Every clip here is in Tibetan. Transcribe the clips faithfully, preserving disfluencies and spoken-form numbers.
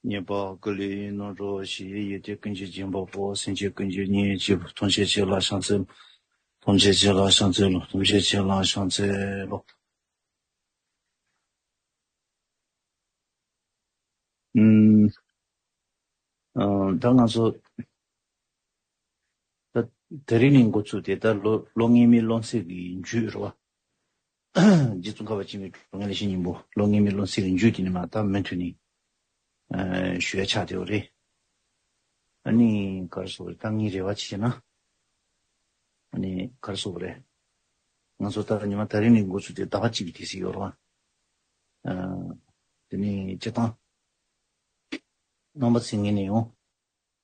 ཉེས་པ་ཀུན་ལས་ཡིན་ནོ་འགྲོ་ཞེས། ཡོན་ཏན་ཀུན་གྱི་སྦྱིན་པ་པོ། སེམས་ཅན་ཀུན་གྱི་གཉེན་གཅིག་པུ། ཐམས་ཅད་མཁྱེན་ལ་ཕྱག་འཚལ་ལོ། ཐམས་ཅད་མཁྱེན་ལ་ཕྱག་འཚལ་ལོ། ཐམས་ཅད་མཁྱེན་ལ་ཕྱག་འཚལ་ལོ། ཨུམ། ཨ། ད་ང་ཚོ་ད་དེ་རིང་ནས་འགོ་བཙུགས་ཏེ། ད་ལོ་ལོ་སྔོན་མའི་སློབ་ཚན་གྱི་མཇུག་རེད་བ། རྗེ་ཙོང་ཁ་པ་ཆེན་པོའི་དྲུང་ངེས་ལེགས་བཤད་སྙིང་པོ་ལོ་སྔོན་མའི་སློབ་ཚན་གྱི་མཇུག་དེ་ནས་མར་ད་མུ་མཐུད་ནས་ཨ་ཞུ་ཡ་ཆགས་བསྡད་ཡོད་རེད། ཨ་ནི་ག་རེ་ཟེར་དགོས་རེད། ད་ངའི་རེ་བ་བྱས་ན། ཨ་ནི་ག་རེ་ཟེར་དགོས་རེད། ང་ཚོ་ད་ཉི་མ་དེ་རིང་ནས་འགོ་བཙུགས་ཏེ་ཟླ་བ་གཅིག་གི་དུས་ཚོད་ཡོད་རེད་བ། ཨ། དེ་ནས་སྤྱིར་བཏང་རྣམ་པ་ཚོའི་ངོས་ནས་ཡང་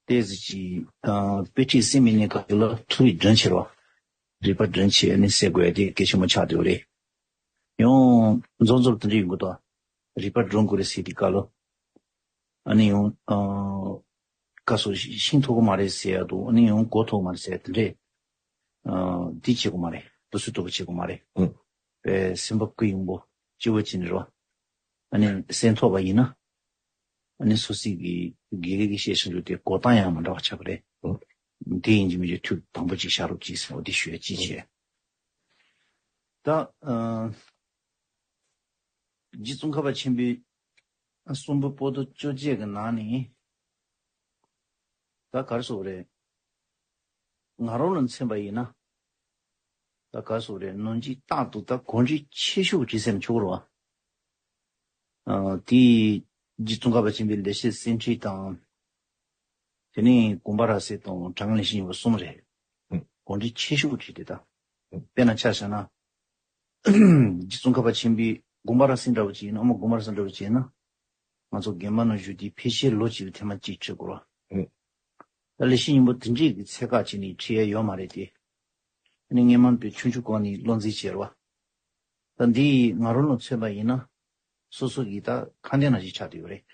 ཏོག་ཙམ་ཅིག་ཨ་དཔེ་ཁྲིད་གསན་མི་སྣའི་སྒང་ལ་ཐུགས་རིག་སྒྲིམ་བྱས་རེད་བ། རིག་པ་སྒྲིམ་བྱས་ནས་གསན་དགོས་ཡ་དེ་གལ་ཆེན་པོ་ཆགས་བསྡད་ཡོད་རེད། ཡང་མཛོག་མཛོག་དེ་འདྲ་ཡོང་གི་འདུག་རིག་པ་སྒྲིམ་དགོས་རེད་ཟེར་དུས་སྐབས་ལ། ཨ་ནི་ཡང་ཨ་ག་རེ་ཟེར། ཤིང་ཐུབ་ཀྱི་མ་རེད་ཟེར་ཡ་འདུག་ཨ་ནི་ཡང་མགོ་ཐུབ་ཀྱི་མ་རེད་ཟེར་ཡ་དེ་འདྲས། ཨ་འདི་བྱེད་དགོས་མ་རེད། དུ་སུ་དུ་བ་བྱེད་དགོས་མ་རེད། ཨུ། པའི་སེམས་པ་ཀུན་ཡོང་པོ་སྤྱི་བོ་ཅི་ནས་རོ། ཨ་ནི་གསན་ཐུབ་པ་ཡིན་ན། ཨ་ནི་སོ་སོའི་གི་དགེ་རྒན་གྱིས་བཤད་བཞིན་དུ་དེ་གོ་སྟངས་ཡང་མི་འདྲ་བ་ཆགས་པ་རེད། ཨུ། དེ་ཡིན་གཅིག་མིན་གཅིག་ཐུགས་དམ་པོ་ཅིག་བཞག་རོགས་གྱིས་ཟེར་བ་དེ་ཞུ་ཡ་ཅིག་བྱས། ད་ཨ་རྗེ་ཙོང་ཁ་པ་ཆེན་པོའི་གསུང་འབུམ་པོ་ཏི་བཅོ་བརྒྱད་ཀྱི་ནང་ནས་ད་ག་རེ་ཟེར་དགོས་རེད། ང་རང་ལ་མཚོན་པ་ཡིན་ན། ད་ག་རེ་ཟེར་དགོས་རེད། ནོར་འཛིན་རྟག་ཏུ་ད་གོ་འབྱེད་ཆེ་ཤོས་བྲིས་ཟིན་ཆོག་རེད་བ། ཨ་དེ་རྗེ་ཙོང་ཁ་པ་ཆེན་པོའི་ལེགས་བཤད་སེང་ཁྲི་དང་། དེ་ནས་དགོངས་པ་རབ་གསལ་དང་དྲང་ངེས་ལེགས་བཤད་སྙིང་པོ་གསུམ་རེད། ཨུ། གོ་འབྱེད་ཆེ་ཤོས་བྲིས་ཏེ་ད། ཨུ། དཔེར་ན་ཆ་བཞག་ན། རྗེ་ཙོང་ཁ་པ་ཆེན་པོའི་དགོངས་པ་རབ་གསལ་འདྲ་བོ་ཅིག་ཡིན་ན། ཨ་མ་དགོངས་པ་རབ་གསལ་འདྲ་བོ་ཅིག་ཡིན་ན། ང་ཚོ་རྒན་པ་ནང་བཞུགས་དུས་ཕལ་ཆེར་ལོ་གཅིག་ལ་ཐེངས་མ་གཅིག་ཁྲིད་དགོས་རེད་བ། ཨུ། ད་ལེགས་བཤད་སྙིང་པོ་དེ་འདྲས་ཀྱི་ཚད་བཀག་བྱས་ནས་ཁྲིད་ཡ་ཡོད་མ་རེད་དེ། ཨ་ནི་སྔོན་མ་དཔེ་ཆུང་ཆུང་སྒང་ནས་བློ་འཛིན་བྱས་རེད་བ། ད་འདི་ང་རང་ལ་མཚོན་པ་ཡིན་ན། སོ་སོ་གི་ད་ཁ་འདོན་ནང་བཞིན་ཆགས་བསྡད་ཡོད་རེད།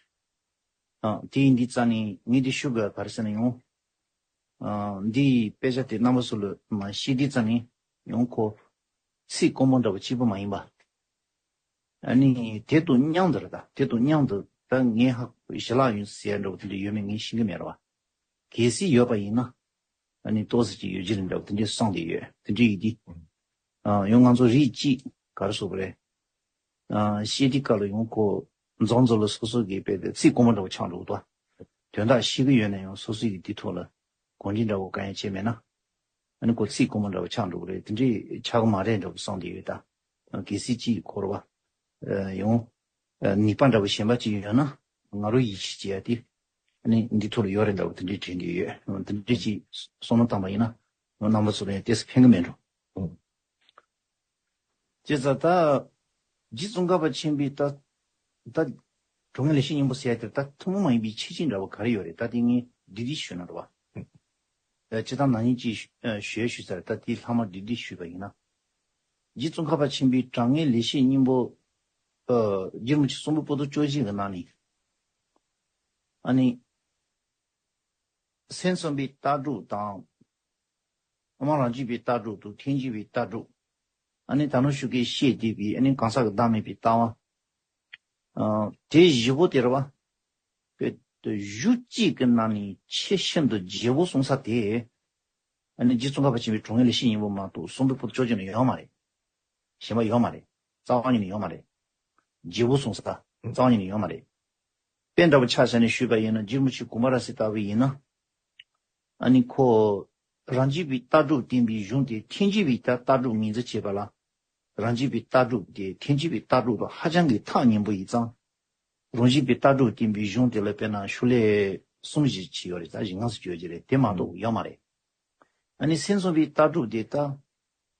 ཨ་དེ་ཡིན་དུས་ཙང་ནས་ངས་འདི་ཞུ་དགོས་པ་ག་རེ་ཟེར་ན་ཡང་། ཨ་འདིའི་དཔེ་ཆ་དེ་རྣམ་པ་ཚོ་ལ་མར་བཤད་དུས་ཙང་ནས་ཡང་ཁོ་ཚིག་དཀོན་པོ་འདྲ་བོ་གཅིག་པུ་མ་ཡིན་པ། ཨ་ནི་དེ་དང་མཉམ་དུ་རེད། ད་དེ་དང་མཉམ་དུ་ད་ངས་ཧ་ཞལ་ལག་ཡིན་ཟེར་ཡ་འདྲ་བོ་དེ་འདྲ་ཡོད་མེད་ངས་ཤེས་ཀྱི་མེད་རེད་བ། གལ་སྲིད་ཡོད་པ་ཡིན་ན། ཨ་ནི་ཏོག་ཙམ་ཅིག་ཡོད་ཀྱི་རེད་འདྲ་བོ་དེ་འདྲའི་གསུངས་བསྡད་ཡོད། དེ་འདྲ་ཡིན་དུས། ཨ་ཡང་ང་ཚོ་རིགས་གཅིག་ག་རེ་ཟེར་དགོས་རེད། ཨ་བཤད་དུས་སྐབས་ལ་ཡང་ཁོ་མཛོག་མཛོག་ལ་སོ་སོ་གི་དཔེ་དེ་ཚིག་དཀོན་པོ་འདྲ་བོ་ཆགས་འགྲོ་གི་འདུག་དོན་དག་ཤེས་ཀྱི་ཡོད་ན་ཡང་སོ་སོ་ཡི་དེ་ཐོག་ལ་གོ་འདྲི་འདྲ་བོ་གང་ཡང་བྱས་མེད་ན། ཨ་ནི་ཁོ་ཚིག་དཀོན་པོ་འདྲ་བོ་ཆགས་འགྲོ་གི་རེད། དེ་འདྲའི་ཆགས་ཀྱི་མ་རེད་འདྲ་བོ་གསུངས་བསྡད་ཡོད་ད། གལ་སྲིད་ཅིག་ཁོ་རེད་བ། ཡང་ནུས་པ་འདྲ་བོ་གཞན་པ་ཅིག་ཡོད་ན་ང་རང་ཡིད་ཆེས་བྱེད་ཡ་དེ། ཨ་ནི་འདི་ཐོག་ལ་ཡོད་རེད་འདྲ་བོ་དེ་འདྲའི་དྲན་གྱི་ཡོད། དེ་འདྲའི་ཅིག་བསམ་བློ་བཏང་པ་ཡིན་ན་ཡང་རྣམ་པ་ཚོ་ལ་ཡང་ཏོག་ཙམ་ཕན་གྱི་མེད་འགྲོ། ཨུ། བྱས་ཙང་ད་རྗེ་ཙོང་ཁ་པ་ཆེན་པོའི་ད་ད་དྲང་ངེས་ལེགས་བཤད་སྙིང་པོ་ཟེར་ཡ་དེར་ད་ཐུན་མོང་མ་ཡིན་པའི་ཁྱད་ཆོས་འདྲ་བོ་ག་རེ་ཡོད་རེད། ད་དེ་ངས་འདི་འདི་ཞུས་ན་རེད་བ། ཨ་སྤྱིར་བཏང་ནང་བཞིན་ཅིག་ཞུ་ཨ་ཞུ་ཡ་ཞུས་ཚར། ད་དེའི་ལྷག་མ་འདི་འདི་ཞུས་པ་ཡིན་ན། རྗེ་ཙོང་ཁ་པ་ཆེན་པོའི་དྲང་ངེས་ལེགས་བཤད་སྙིང་པོ། ཨ་རྗེ་རིན་པོ་ཆེ་གསུང་འབུམ་པོ་ཏི་བཅོ་བརྒྱད་ཀྱི་ནང་ནས། ཨ་ནི། སེམས་ཙམ་པའི་ལྟ་གྲུབ་དང་། ཨ་མ་རང་རྒྱུད་པའི་ལྟ་གྲུབ་དང་ཐལ་འགྱུར་བའི་ལྟ་གྲུབ། ཨ་ནི་ད་ནང་བཞིན་གྱི་བཤད་བསྡད་པའི་ཨ་ནི་གང་ཟག་གི་བདག་མེད་པའི་ལྟ་བ། ཨ་དེ་བཞི་པོ་དེ་རེད་བ། གཞུང་གཅིག་གི་ནང་ནས་ཆེས་ཤིན་ཏུ་རྒྱས་པོ་གསུངས་ས་དེ། ཨ་ནི་རྗེ་ཙོང་ཁ་པ་ཆེན་པོའི་དྲང་ངེས་ལེགས་བཤད་སྙིང་པོ་མ་གཏོགས་གསུང་འབུམ་པོ་ཏི་བཅོ་བརྒྱད་ནང་ཡོད་མ་རེད། གཞན་པ་ཡོད་མ་རེད། རྩ་བ་ཉིད་ནས་ཡོད་མ་རེད། རྒྱས་པོ་གསུངས་ས་རྩ་བ་ཉིད་ནས་ཡོད་མ་རེད། དཔེ་འདྲ་པོ་ཆ་བཞག་ནས་ཞུས་པ་ཡིན་ན་རྗེ་རིན་པོ་ཆེ་དགོངས་པ་རབ་གསལ་ལྟ་བུ་ཡིན་ན། ཨ་ནི་ཁོ་རང་རྒྱུད་པའི་ལྟ་གྲུབ་བསྟན་པའི་གཞུང་དེ་ཐལ་འགྱུར་བའི་ལྟ་ལྟ་གྲུབ་ངོས་འཛིན་བྱེད་པ་ལ། རང་རྒྱུད་པའི་ལྟ་གྲུབ་དེ་ཐལ་འགྱུར་བའི་ལྟ་གྲུབ་དང་ཧ་ཅང་གི་ཐག་ཉེ་པོ་ཡིན་ཙང་། རང་རྒྱུད་པའི་ལྟ་གྲུབ་བསྟན་པའི་གཞུང་དེ་ལ་དཔེར་ན་ཤོ་ལོ་ཀ་གསུམ་བཞི་ཅིག་ཡོད་རེད། ད་བཞི་ལྔ་ཙམ་ཅིག་ཡོད་ཀྱི་རེད། དེ་མ་གཏོགས་ཡོད་མ་རེད། ཨ་ནི་སེམས་ཙམ་པའི་ལྟ་གྲུབ་དེ་ད།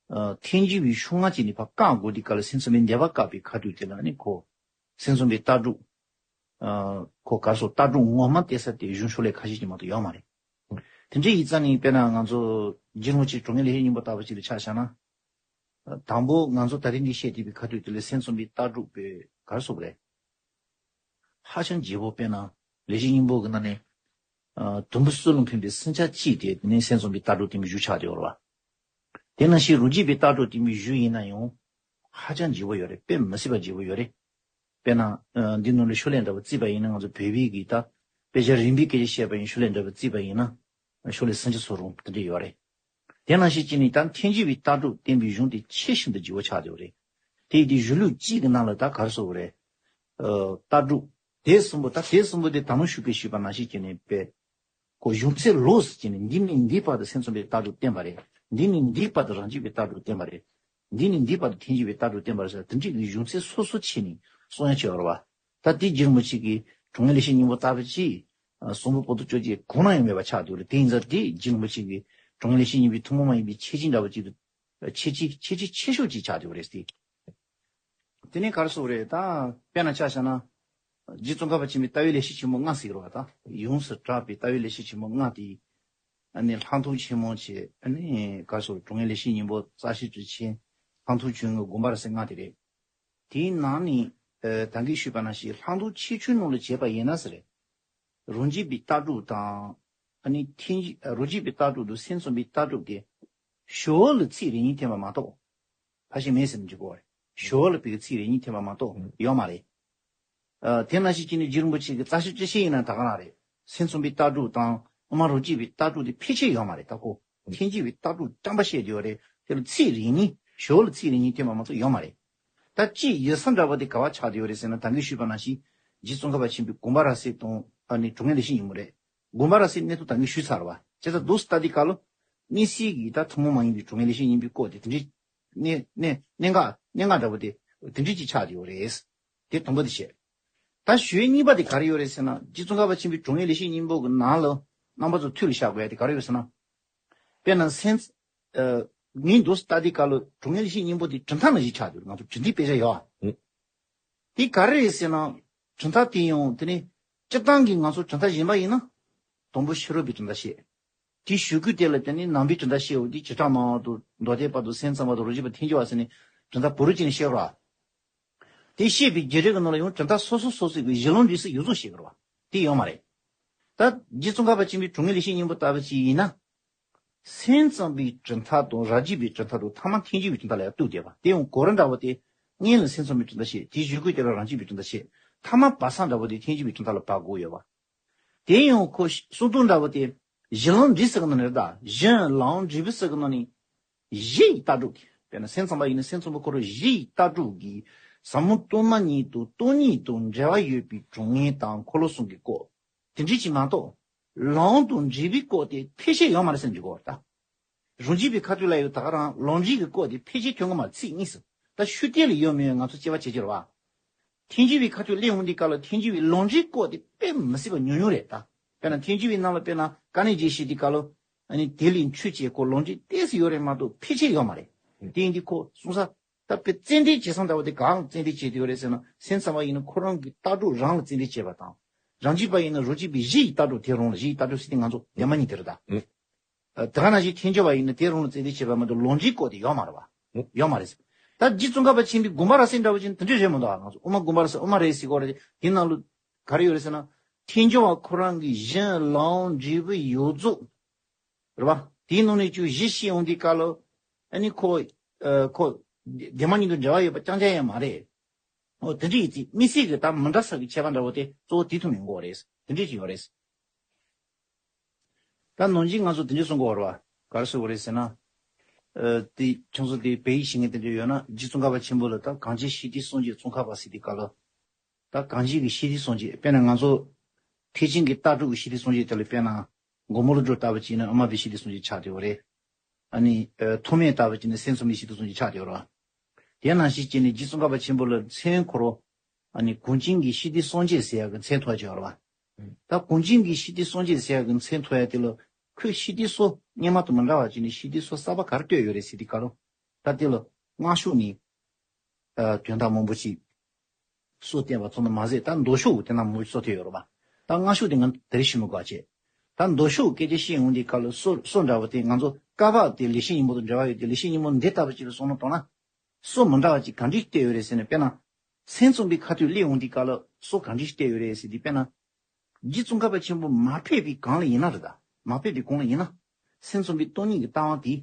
ཨ་ཐལ་འགྱུར་བའི་ཤོ་ལྔ་ཅིག་ནས་ཕར་བཀག་དགོས་དུས་སྐབས་ལ་སེམས་ཙམ་པའི་ནུས་པ་བཀག་པའི་ཁ་ཐུག་དེ་ལ་ཨ་ནི་ཁོ། སེམས་ཙམ་པའི་ལྟ་གྲུབ། ཨ་ཁོ་ག་རེ་ཟེར་ལྟ་གྲུབ་ངོ་མ་བལྟས་ས་དེ་གཞུང་ཤོ་ལོ་ཀ་ཁ་ཤས་ཅིག་མ་གཏོགས་ཡོད་མ་རེད། དེ་འདྲ་ཡིན་ཙང་ནི་དཔེར་ན་ང་ཚོ་རྗེ་རིན་པོ་ཆེ་དྲང་ངེས་ལེགས་བཤད་སྙིང་པོ་ལྟ་བུ་ཅིག་ལ་ཆ་བཞག་ན། དང་པོ་ང་ཚོ་ད་རིང་འདི་བཤད་བསྡད་པའི་ཁ་ཐུག་དེ་ལ་སེམས་ཙམ་པའི་ལྟ་གྲུབ་པའི་ག་རེ་ཟེར་དགོས་རེད། ཧ་ཅང་རྒྱས་པོ། དཔེར་ན་ལེགས་བཤད་སྙིང་པོ་གི་ནང་ནས། ཨ་དུམ་བུ་གསུམ་ལ་ཕན་པའི་སུམ་ཆ་གཅིག་དེ་དེ་ནས་སེམས་ཙམ་པའི་ལྟ་གྲུབ་བསྟན་པའི་གཞུང་ཆགས་བསྡད་ཡོད་རེད་བ། དེ་ནང་བཞིན་རང་རྒྱུད་པའི་ལྟ་གྲུབ་བསྟན་པའི་གཞུང་ཡིན་ན་ཡང་ཧ་ཅང་རྒྱས་པོ་ཡོད་རེད། དཔེ་མི་སྲིད་པ་རྒྱས་པོ་ཡོད་རེད། དཔེར་ན་ཨ་འདི་ནང་ལ་ཤོ་ལོ་ཀ་འདྲ་བོ་བརྩིས་པ་ཡིན་ན་ང་ཚོ་བོད་པའི་གི་ད་ དཔེ་ཆ་རིམ་པས་སྐད་ཆ་བཤད་པ་ཡིན། ཤོ་ལོ་ཀ་འདྲ་པོ་བརྩིས་པ་ཡིན་ན་ཤོ་ལོ་ཀ་སུམ་ཅུ་སོ་གཉིས་དེ་འདྲ་ཡོད་རེད། དེ་ནང་བཞིན་བྱས་ནས་ད་ཐལ་འགྱུར་བའི་ལྟ་གྲུབ་བསྟན་པའི་གཞུང་དེ་ཆེས་ཤིན་ཏུ་ལྗིད་པོ་ཆགས་བསྡད་པ་རེད། དེ་ཡི་དེ་གཞུང་ལུགས་གཅིག་གི་ནང་ལ་ད་ག་རེ་ཟེར་དགོས་རེད། ཨ། ལྟ་གྲུབ་དེ་གསུམ་པོ། ད་དེ་གསུམ་པོ་དེ་ད་ལྟ་ཞུས་པའི་ཞུས་པ་ནང་བཞིན་བྱས་ནས་དཔེ་ཁོ་གཞུང་ཚད་ལོགས་སུ་བྱས་ནས་འདི་ནས་འདིའི་བར་དུ་སེམས་ཙམ་པའི་ལྟ་གྲུབ་བསྟན་པ་རེད། འདི་ནས་འདིའི་བར་དུ་རང་རྒྱུད་པའི་ལྟ་གྲུབ་བསྟན་པ་རེད། འདི་ནས་འདིའི་བར་དུ་ཐལ་འགྱུར་བའི་ལྟ་གྲུབ་བསྟན་པ་རེད་ཟེར། དེ་འདྲའི་གི་གཞུང་ཚད་སོ་སོ་ཕྱེ་ནས་གསུང་ཡ་བྱས་པ་རེད་པ། ད་དེ་རྗེ་རིན་པོ་ཆེ་གིས་དྲང་ངེས་ལེགས་བཤད་སྙིང་པོ་ལྟ་བུ་ཅིག་གསུང་འབུམ་པོ་ཏི་བཅོ་བརྒྱད་གང་ན་ཡང་མེད་པ་ཆགས་འདུག་རེད། དེ་ཡིན་ཙང་དེ་རྗེ་རིན་པོ་ཆེ་གིས་དྲང་ངེས་ལེགས་བཤད་སྙིང་པོའི་ཐུན་མོང་མ་ཡིན་པའི་ཁྱད་ཆོས་འདྲ་བོ་ཅིག་ཏུ། ཁྱད་ཆོས་ཁྱད་ཆོས་ཆེ་ཤོས་ཅིག་ཆགས་འདུག་རེད་དེ། དེ་ནས་ག་རེ་ཟེར་དགོས་རེད། ད་དཔེར་ན་ཆ་བཞག་ན། རྗེ་ཙོང་ཁ་པ་ཆེན་པོའི་ལྟ་བའི་ལེགས་བཤད་ཆེན་མོ་ལྔ་ཟེར་གྱི་རེད་པ། ད་ཡོངས་སུ་གྲགས་པའི་ལྟ་བའི་ལེགས་བཤད་ཆེན་མོ་ལྔ་དེ། ཨ་ནི་ལྷག་མཐོང་ཆེན་མོ་བྱས། ཨ་ནི་ག་རེ་ཟེར། དྲང་ངེས་ལེགས་བཤད་སྙིང་པོ། རྩ་ཤེ་ཏྲི་ཆེན། ལྷག་མཐོང་ཆོས་མངོན། དགོངས་པ་རབ་གསལ་ལྔ་དེ་རེད། དེའི་ནང་ནས་ཨ་ད་གིན་ཞུས་པ་ནང་བཞིན་ལྷག་མཐོང་ཆེ་ཆུང་ནང་ལ་བྱས་པ་ཡིན་ན་ཟེར། རང་རྒྱུད་པའི་ལྟ་གྲུབ་དང་། ཨ་ནི་ཐལ། རང་རྒྱུད་པའི་ལྟ་གྲུབ་དང་སེམས་ཙམ་པའི་ལྟ་གྲུབ་དེ་ཞོར་ལ་ཚིག་རེ་གཉིས་འཐེན་པ་མ་གཏོགས་ཕལ་ཆེར་མེད་ཟེར་ནས་འཇོག་གི་ཡོད་རེད། ཞོར་ལ་ཕ་གི་ཚིག་རེ་གཉིས་འཐེན་པ་མ་གཏོགས་ཡོད་མ་རེད། ཨ། དེ་ནང་བཞིན་བྱས་ནས་རྗེ་རིན་པོ་ཆེ་གི་རྩ་ཤེ་ཏྲི་ཆེན་ཡིན་ན་ད་ག་རང་རེད། སེམས་ཙམ་པའི་ལྟ་གྲུབ་དང་དབུ་མ་རང་རྒྱུད་པའི་ལྟ་གྲུབ་དེ་ཕལ་ཆེར་ཡོད་མ་རེད། ད་ཁོ་ཐལ་འགྱུར་བའི་ལྟ་གྲུབ་རྐྱང་པ་བཤད་བསྡད་ཡོད་རེད། དེ་ལ་ཚིག་རེ་གཉིས། ཞོར་ལ་ཚིག་རེ་གཉིས་འཐེན་པ་མ་གཏོགས་ཡོད་མ་རེད། ད་སྤྱིའི་ཡུལ་ས་འདྲ་བོ་དེ་ག་པར་ཆགས་བསྡད་ཡོད་རེད་ཟེར་ན། ད་གིན་ཞུས་པ་ནང་བཞིན་རྗེ་ཙོང་ཁ་པ་ཆེན་པོའི་དགོངས་པ་རབ་གསལ་དང་། ཨ་ནི་དྲང་ངེས་ལེགས་བཤད་སྙིང་པོ་རེད། དགོངས་པ་རབ་གསལ་གནས་ཐུབ་ད་གིན་ཞུས་ཚར་བ། བྱས་ཙང་འདུག་སེ་ལྟ་དུས་སྐབས་ལ་དམིགས་བསལ་གྱི་ད་ཐུན་མོང་མ་ཡིན་པའི་དྲང་ངེས་ལེགས་བཤད་སྙིང་པོའི་སྐོར་དེ་དེ་འདྲའི་གནད་གནད་གནད་འགག་གནད་འགག་འདྲ་བོ་དེ་དེ་འདྲའི་ཅིག་ཆགས་བསྡད་ཡོད་རེད། དེ་དང་པོ་དེ་བཤད། ད་ཞུ་ཡས་གཉིས་པ་དེ་ག་རེ་ཡོད་རེད་ཟེར་ན། རྗེ་ཙོང་ཁ་པ་ཆེན་པོའི་དྲང་ངེས་ལེགས་བཤད་སྙིང་པོ་གི་ནང་ལ་རྣམ་པ་ཚོ་ཐུགས་ལ་བཞག་དགོས་ཡ་དེ་ག་རེ་ཡོད་ཟེར་ན། དཔེར་ན་སེམས། ཨ། ངས་འདུག་སེ་ལྟ་དུས་སྐབས་ལ་དྲང་ངེས་ལེགས་བཤད་སྙིང་པོ་དེ་གྲུབ་མཐའ་ནང་བཞིན་ཆགས་འདུག་ང་ཚོ་གྲུབ་མཐའི་དཔེ་ཆ་ཡོད་ཨ། ཨུ། དེ་ག་རེ་རེད་ཟེར་ན། གྲུབ་མཐའ་དེ་ཡང་དེ་ནི་སྤྱིར་བཏང་གི་ང་ཚོ་གྲུབ་མཐའ་གཞན་པ་ཡིན་ན། དང་པོ་ཕྱི་རོལ་པའི་གྲུབ་མཐའ་བཤད། དེའི་གཞུག་གུ་དེ་ལ་དེ་ནི་ནང་པའི་གྲུབ་མཐའ་བཤད་འོ་དེ་བྱེ་བྲག་སྨྲ་བ་དང་མདོ་སྡེ་པ་དང་སེམས་ཙམ་པ་དང་རང་རྒྱུད་པ་ཐལ་འགྱུར་བ་ཟེར་ནས་གྲུབ་མཐའ་བུ་རུ་ཅིག་ནས་བཤད་རོགས། དེ་བཤད་པའི་བརྒྱུད་རིམ་གྱི་ནང་ལ་ཡང་གྲུབ་མཐའ་སོ་སོ་སོ་སོའི་གི་གཞི་ལམ་འབྲས་གསུམ་ཡོངས་རྫོགས་བཤད་ཀྱི་རེད་བ། དེ་ཡོད་མ་རེད། ད་རྗེ་ཙོང་ཁ་པ་ཆེན་པོའི་དྲང་ངེས་ལེགས་བཤད་སྙིང་པོ་ལྟ་བུ་ཅིག་ཡིན་ན། སེམས་ཙམ་པའི་གྲུབ་མཐའ་དང་རང་རྒྱུད་པའི་གྲུབ་མཐའ་དང་ཐ་མ་ཐལ་འགྱུར་བའི་གྲུབ་མཐའ་ལ་ཡང་གཏུགས་བསྡད་པ། དེ་ཡང་གོ་རིམ་འདྲ་བོ་དེ། སྔོན་ལ་སེམས་ཙམ་པའི་གྲུབ་མཐའ་བཤད། དེའི་གཞུག་གུ་དེ་ལ་རང་རྒྱུད་པའི་གྲུབ་མཐའ་བཤད། ཐ་མ་བར་མཚམས་འདྲ་བོ་དེ་ཐལ་འགྱུར་བའི་གྲུབ་མཐའ་ལ་བབས་དགོས་ཡོད་པ། དེ་ཡང་ཁོ་གསུང་སྟངས་འདྲ་བོ་དེ། གཞི་ལམ་འབྲས་གསུམ་གྱི་ནང་ནས་རེད་ད། གཞི་ལམ་འབྲས་བུ་གསུམ་གྱི་ནང་ནས། གཞི་ཡི་ལྟ་གྲུབ་ཀྱི། དཔེར་ན་སེམས་ཙམ་པ་ཡིན་ན་སེམས་ཙམ་པ་ཁོ་རང་གཞི་ཡི་ལྟ་གྲུབ་ཀྱི་ཟབ་མོ་སྟོང་པ་ཉིད་དང་སྟོང་ཉིད་དང་འབྲེལ་བ་ཡོད་པའི་དྲང་ངེས་དང་འཁོར་ལོ་གསུམ་གྱི་སྐོར། དེ་འདྲ་ཅིག་མ་གཏོགས། ལམ་དང་འབྲས་བུའི་སྐོར་དེ་ཕལ་ཆེར་ཡོད་མ་རེད་ཟེར་འཇོག་གི་ཡོད་རེད་ད། རང་རྒྱུད་པའི་ཁ་ཐུག་ལ་ཡོད་ད་ག་རང་ལམ་འབྲས་ཀྱི་སྐོར་དེ་ཕལ་ཆེར་ཐོན་གི་མ་རེད། ཚིག་གཉིས་སུ། ད་ཤུགས་གཏེར་ལ་ཡོད་མེད་ང་ཚོ་དཔྱད་པ་བྱེད་ཀྱི་རེད་བ། ཐལ་འགྱུར་བའི་ཁ་ཐུག་སླེབས་འོང་དུས་སྐབས་ལ་ཐལ་འགྱུར་བའི་ལམ་འབྲས་སྐོར་དེ་དཔེ་མི་སྲིད་པ་ཉུང་ཉུང་རེད་ད། དཔེར་ན་ཐལ་འགྱུར་བའི་ནང་ལ་དཔེར་ན་དཀའ་གནད་བརྒྱད་བཤད་དུས་སྐབས་ལ། ཨ་ནི་དེ་ལས་འཕྲོས་བྱས་ཁོ་ལམ་འབྲས་ཏོག་ཙམ་ཡོད་རེད་མ་གཏོགས་ཕལ་ཆེར་ཡོད་མ་རེད། དེ་ཡིན་དུས་ཁོ་གསུང་ས། ད་དཔེ་ཙན་དན་བྱེད་སྟངས་འདྲ་བོ་དེ་གང་ཙན་དན་བྱེད་དུ་ཡོད་རེད་ཟེར་ན། སེམས་ཙམ་པ་ཡིན་ན་ཁོ་རང་གི་ལྟ་གྲུབ་རང་ལ་ཙན་དན་བྱེད་པ་དང་། རང་རྒྱུད་པ་ཡིན་ན་རང་རྒྱུད་པའི་གཞི་ཡི་ལྟ་གྲུབ་དེ་རང་ལ། གཞི་ཡི་ལྟ་གྲུབ་ཟེར་དུས་ང་ཚོ་གདོད་མ་ཉིད་དེ་རེད་ད། ཨ། དེ་ག་ནང་བཞིན་ཐལ་འགྱུར་བ་ཡིན་ན་དེ་རང་ལ་ཙན་དན་བྱེད་པ་མ་གཏོགས་ལམ་འབྲས་སྐོར་དེ་ཡོད་མ་རེད་བ། ཡོད་མ་རེད། ད་རྗེ་ཙོང་ཁ་པ་ཆེན་པོའི་དགོངས་པ་རབ་གསལ་འདྲ་བོ་ཅིག་དེ་འདྲ་རེད་མི་འདུག་ཨ། ང་ཚོ་དབུ་མ་དགོངས་པ་རབ་གསལ། དབུ་མ་རེད་ཟེར་གོ་རེད། དེ་ནང་ལ་ག་རེ་ཡོད་རེད་ཟེར་ན། ཐལ་འགྱུར་བ་ཁོ་རང་གི་གཞི་ལམ་འབྲས་བུ་ཡོངས་རྫོགས་རེད་བ། དེའི་ནང་ནས་ཀྱང་གཞི་ཤེས་འོང་དུས་སྐབས་ལ། ཨ་ནི་ཁོ། ཨ། ཁོ་གདོད་མ་ཉིད་དུ་འབྲེལ་བ་ཡོད་པ་རྐྱང་རྐྱང་ཡང་མ་རེད། འོ་དེ་འདྲ་ཡིན་དུས་དམིགས་བསལ་གྱི་ད་མི་འདྲ་ས་གི་ཁྱད་པར་འདྲ་བོ་དེ་གཙོ་བོ་དེ་ཐོག་ནས་ཡོང་གི་ཡོད་རེད། དེ་འདྲ་ཅིག་ཡོད་རེད། ད་ནང་བཞིན་ང་ཚོ་དེ་འདྲ་གསུང་གི་ཡོད་རེད་བ། ག་རེ་གསུང་གི་རེད་ཟེར་ན། ཨ། དེ་ཁྱོད་ཚོ་དེ་བོད་ཡིག་ཤེས་མཁན་དེ་འདྲ་ཡོད་ན། རྗེ་ཙོང་ཁ་པ་ཆེན་པོ་ལ་ད་གངས་ཅན་ཤེས་ལྡན་སངས་རྒྱས་ཙོང་ཁ་པ་ཟེར་དུས་སྐབས་ལ། ད་གངས་ཅན་གྱི་ཤེས་ལྡན་སངས་རྒྱས། དཔེར་ན་ང་ཚོ་ཐེག་ཆེན་གྱི་ལྟ་གྲུབ་ཀྱི་ཤེས་ལྡན་སངས་རྒྱས་དེ་ལ་དཔེར་ན་མགོན་པོ་ཀླུ་སྒྲུབ་ལྟ་བུ་བྱས་ན་དབུ་མ་པའི་ཤེས་ལྡན་སངས་རྒྱས་ཆགས་བསྡད་ཡོད་རེད། ཨ་ནི། ཨ། ཐོགས་མེད་ལྟ་བུ་བྱས་ན་སེམས་ཙམ་པའི་ཤེས་ལྡན་སངས་རྒྱས་ཆགས་བསྡད་ཡོད་རེད་བ། དེ་ནང་བཞིན་བྱས་ནས་རྗེ་ཙོང་ཁ་པ་ཆེན་པོ་ལ་མཚན་ཁོ་རང་། ཨ་ནི་གངས་ཅན་གྱི་ཤེས་ལྡན་སངས་རྒྱས་ཟེར་ཡག་གི་མཚན་ཐོགས་ཀྱི་ཡོད་རེད་བ། ད་གངས་ཅན་གྱི་ཤེས་ལྡན་སངས་རྒྱས་ཟེར་ཡག་གི་མཚན་ཐོགས་ཡག་དེ་ལ་ཁོས་ཤེས་ལྡན་སོ་སྔོན་མ་དང་མི་འདྲ་བ་བྱས་ནས་ཤེས་ལྡན་སོ་གསར་པ་ག་རེ་བཏོད་ཡོད་རེད་ཟེར་དུས་སྐབས་ལ། ད་དེ་ལ་སྔགས་ཕྱོགས་ནས། ཨ། དོན་དག་མང་པོ་ཞིག་སོ་བསྟན་པ་ཚོ་ནི་མ་ཟད། ད་མདོ་ཕྱོགས་དེ་ན་མང་པོ་སོ་ཐེ་ཡོད་རེད་པ། ད་སྔགས་ཕྱོགས་དེ་ང་དེ་རིང་ཞུ་མི་དགོས་བྱས། ད་མདོ་ཕྱོགས་སྐད་ཆ་བཤད་ཡོང་དུས་སྐབས་ལ་སོ་སོ་འདྲ་བོ་དེ་ང་ཚོ་བཀའ་བབས་དེ་ལེགས་བཤད་སྙིང་པོ་དང་འབྲེལ་བ་ཡོད་དེ། ལེགས་བཤད་སྙིང་པོ་འདི་ལྟ་བུ་ཅིག་ལ་བསམ་བློ་གཏོང་ན། སོ་མི་འདྲ་བ་ཅིག་ག་འདྲས་བལྟས་ཡོད་རེད་ཟེར་ན། དཔེར་ན། སེམས་ཙམ་པའི་ཁ་ཐུག་སླེབས་ཡོང་དུས་སྐབས་ལ་སོ་ག་འདྲས་བལྟས་ཡོད་རེད་ཟེར་དུས། དཔེར་ན། རྗེ་ཙོང་ཁ་པ་ཆེན་པོ་མ་ཕེབས་པའི་གོང་ལ་ཡིན་ན་རེད་ད། མ་ཕེབས་པའི་གོང་ལ་ཡིན་ན། སེམས་ཙམ་པའི་སྟོང་ཉིད་ཀྱི་ལྟ་བ་དེ།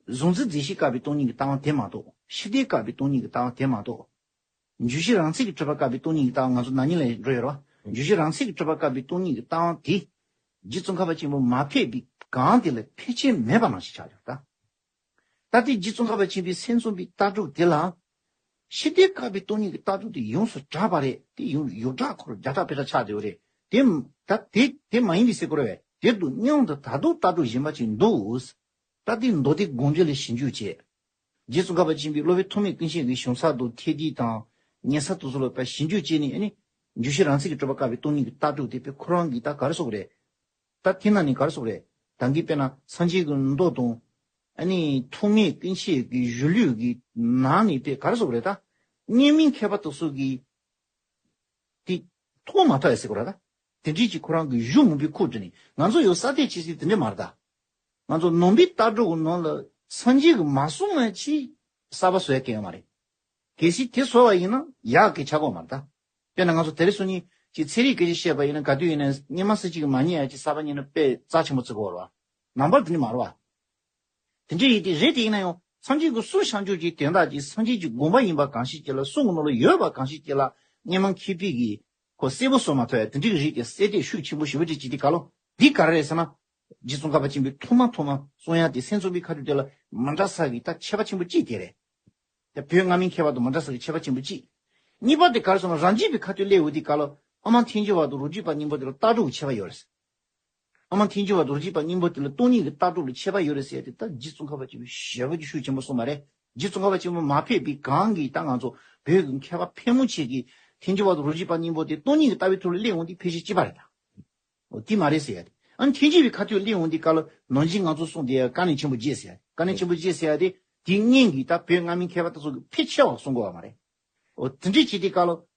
གཟུང་འཛིན་རྫས་གཞན་བཀག་པའི་སྟོང་ཉིད་ཀྱི་ལྟ་བ་དེ་མ་གཏོགས། ཤེས་ལྡན་བཀག་པའི་སྟོང་ཉིད་ཀྱི་ལྟ་བ་དེ་མ་གཏོགས། འཇུག་གཞིར་རང་མཚན་གྱིས་གྲུབ་པ་བཀག་པའི་སྟོང་ཉིད་ཀྱི་ལྟ་བ་ང་ཚོ་ན་ནིང་ལ་འགྲོ་ཡོད་རེད་ བརྗོད་གཞི་རང་ཚིག་གི་གྲུབ་པ་བཀག་པའི་སྟོང་ཉིད་ཀྱི་ལྟ་བ་དེ། རྗེ་ཙོང་ཁ་པ་ཆེན་པོ་མ་ཕེབས་པའི་གང་དེ་ལ་ཕལ་ཆེར་མེད་པ་ནང་བཞིན་ཆགས་ཡོད་ད། ད་ལྟའི་རྗེ་ཙོང་ཁ་པ་ཆེན་པོའི་སེམས་གསུམ་པའི་ལྟ་གྲུབ་དེ་ལ། ཕྱི་ལྟས་བཀག་པའི་སྟོང་ཉིད་ཀྱི་ལྟ་གྲུབ་དེ་ཡོངས་སུ་གྲགས་པ་རེད། དེ་ཡོངས་ཡོངས་གྲགས་འཁོར་བརྒྱ་ཕྲག་དཔེ་ཕྲག་ཆགས་བསྡད་ཡོད་རེད། དེ་ད་དེ་དེ་མ་ཡིན་པའི་སེ་གོ་ར་བས་དེ་དུ་མཉམ་དུ་ད་དུང་ལྟ་གྲུབ་གཞན་པ་ཅིག་འདུག་ད་དེ་མདོ་སྡེ་དགོངས་འགྲེལ་ལ་ཞིབ་འཇུག་བྱས། རྗེ་ཙོང་ཁ་པ་ཆེན་པོའི་སློབ་དཔོན་ཐོགས་མེད་ཀུན་ཤེས་ཀྱི་བྱུང་ས་དང་ཐད་ཀའི་དང་ཉན་ས་དེ་ཚོ་ལ་ཕར་ཞིབ་འཇུག་བྱས་ནས་ཨ་ནི། བརྗོད་གཞི་རང་ཚིག་གི་གྲུབ་པ་བཀག་པའི་སྟོང་ཉིད་ཀྱི་ལྟ་གྲུབ་དེ་དཔེ་ཁོ་རང་གིས་ད་ག་རེ་ཟེར་དགོས་རེད། ད་དེ་ནང་ནས་ག་རེ་ཟེར་དགོས་རེད། ད་གིན་དཔེར་ན་སངས་རྒྱས་ཀྱི་མདོ་དང་། ཨ་ནི་ཐོགས་མེད་ཀུན་ཤེས་ཀྱི་གཞུང་ལུགས་ཀྱི་ནང་ནས་དཔེ་ག་རེ་ཟེར་དགོས་རེད་ད། གཉིས་མིན་མཁས་པ་དེ་ཚོ་གིས་དེ་མཐོང་མ་ཐུབ་ཡ་ཟེར་དགོས་རེད་ད། དེ་འདྲས་ཀྱི་ཁོ་རང་གི་གཞུང་མང་པོའི་ཁུངས་བསྡུས་ནས་ང་ཚོ་ཡང་ས་དེ་ཆེ་ཟེར་དེ་འདྲས་མ་རེད་ད། ང་ཚོ་ནང་པའི་ལྟ་གྲུབ་ཀྱི་ནང་ལ་སངས་རྒྱས་ཀྱིས་མ་གསུངས་པ་ཅིག་གསར་པ་བཟོ་ཡ་གང་ཡང་མ་རེད། གལ་སྲིད་དེ་བཟོ་བ་ཡིན་ན་ཡག་གི་ཆགས་ཀྱི་ཡོད་མ་རེད་ད། དཔེར་ན་ང་ཚོ་དེ་རིང་སང་ཉིན་ཅིག་ཚན་རིག་སྐད་ཆ་བཤད་པ་ཡིན་ན་ག་དུས་ཡིན་ན་སྔོན་མ་སུ་གཅིག་གིས་མ་རྙེད་ཡ་ཅིག་གསར་པ་རྙེད་ན་དཔེ་རྩ་ཆེན་པོ་བརྩི་གི་ཡོད་རེད་བ། ནང་པར་དེ་འདྲ་མ་རེད་བ། དེ་འདྲ་ཡིན་དེ་རེད་དེ་ཡིན་ན་ཡང་སངས་རྒྱས་ཀྱིས་གསུངས་བཞག་རྒྱུ་ཅིག་དོན་དག་ཅིག་སངས་རྒྱས་ཀྱི་དགོངས་པ་ཡིན་པ་གང་ཞིག་ཅིག་ལ་གསུང་གི་ནང་ལ་ཡོད་པ་གང་ཞིག་ཅིག་ལ་སྔོན་མ་མཁས་པའི་གིས་ཁོ་གསལ་པོ་བཟོ་མ་ཐུབ་ཡ་དེ་འདྲ་གི་རིགས་དེ་གསལ་འདེབས་ཤུགས་ཆེན་པོ་ཞེ་པོ་ཅིག་བྱེད་དེ་ག་ལོ། འདི་ག་རེ་རེད་ཟེར་ན། རྗེ་ཙོང་ཁ་པ་ཆེན་པོའི་ཐོག་མ་ཐོག་མ་གསུང་ཡ་དེ་སེམས་གསུམ་པའི་ཁ་ཐུག་དེ་ལ་མི་འདྲ་ས་གི་ད་ཁྱད་པར་ཆེན་པོ་གཅིག་དེ་རེད། ད་བོད་སྔ་མའི་མཁས་པ་དང་མི་འདྲ་ས་གི་ཁྱད་པར་ཆེན་པོ་གཅིག་གཉིས་པ་དེ་ག་རེ་ཟེར་ན་རང་རྒྱུད་པའི་ཁ་ཐུག་སླེབས་འོང་དུས་སྐབས་ལ་ཨ་མ་ཐལ་འགྱུར་བ་དང་རོ་རྒྱུས་པ་སྙིང་པོ་དེ་ལ་ལྟ་གྲུབ་ཀྱི་ཁྱད་པར་ཡོད་རེད། ཨ་མ་ཐལ་འགྱུར་བ་དང་རོ་རྒྱུས་པ་སྙིང་པོ་དེ་ལ་སྟོང་ཉིད་ཀྱི་ལྟ་གྲུབ་ལ་ཁྱད་པར་ཡོད་རེད་ཟེར་ཡ་དེ་ད་རྗེ་ཙོང་ཁ་པ་ཆེན་པོས་ཞེ་པོ་ཅིག་ཤུགས་ཆེན་པོ་གསུངས་པ་རེད། རྗེ་ཙོང་ཁ་པ་ཆེན་པོ་མ་ཕེབས་པའི་གང་གིས་ད་ང་ཚོ་བོད་ཀྱི་མཁས་པ་ཕལ་མོ་ཆེ་གིས་ཐལ་འགྱུར་བ་དང་རོ་རྒྱུས་པ་སྙིང་པོ་དེ་སྟོང་ཉིད་ཀྱི་ལྟ་བའི་ཐོག་ལ་སླེབས་འོང་དུས་ཕལ་ཆེར་གཅིག་པ་རེད་ད། འོ་དེ་མ་རེད་ཟེར་ཡ་དེ། ཨ་ནི་ཐལ་འགྱུར་བའི་ཁ་ཐུག་སླེབས་འོང་དུས་སྐབས་ལ་ནང་བཞིན་ང་ཚོ་གསུངས་དེ་དཀའ་གནད་ཆེན་པོ་བརྗེད་ཟེར་ཡ། དཀའ་གནད་ཆེན་པོ་བརྗེད་ཟེར་ཡ་དེ་དེའི་སྔོན་གྱི་ད་བོད་སྔ་མའི་མཁས་པ་དེ་ཚོ་གིས་ཕལ་ཆེ་བ་གསུང་གི་ཡོད་མ་རེད། འོ་དེ་འདྲས་བྱས་དུས་སྐབས་ལ།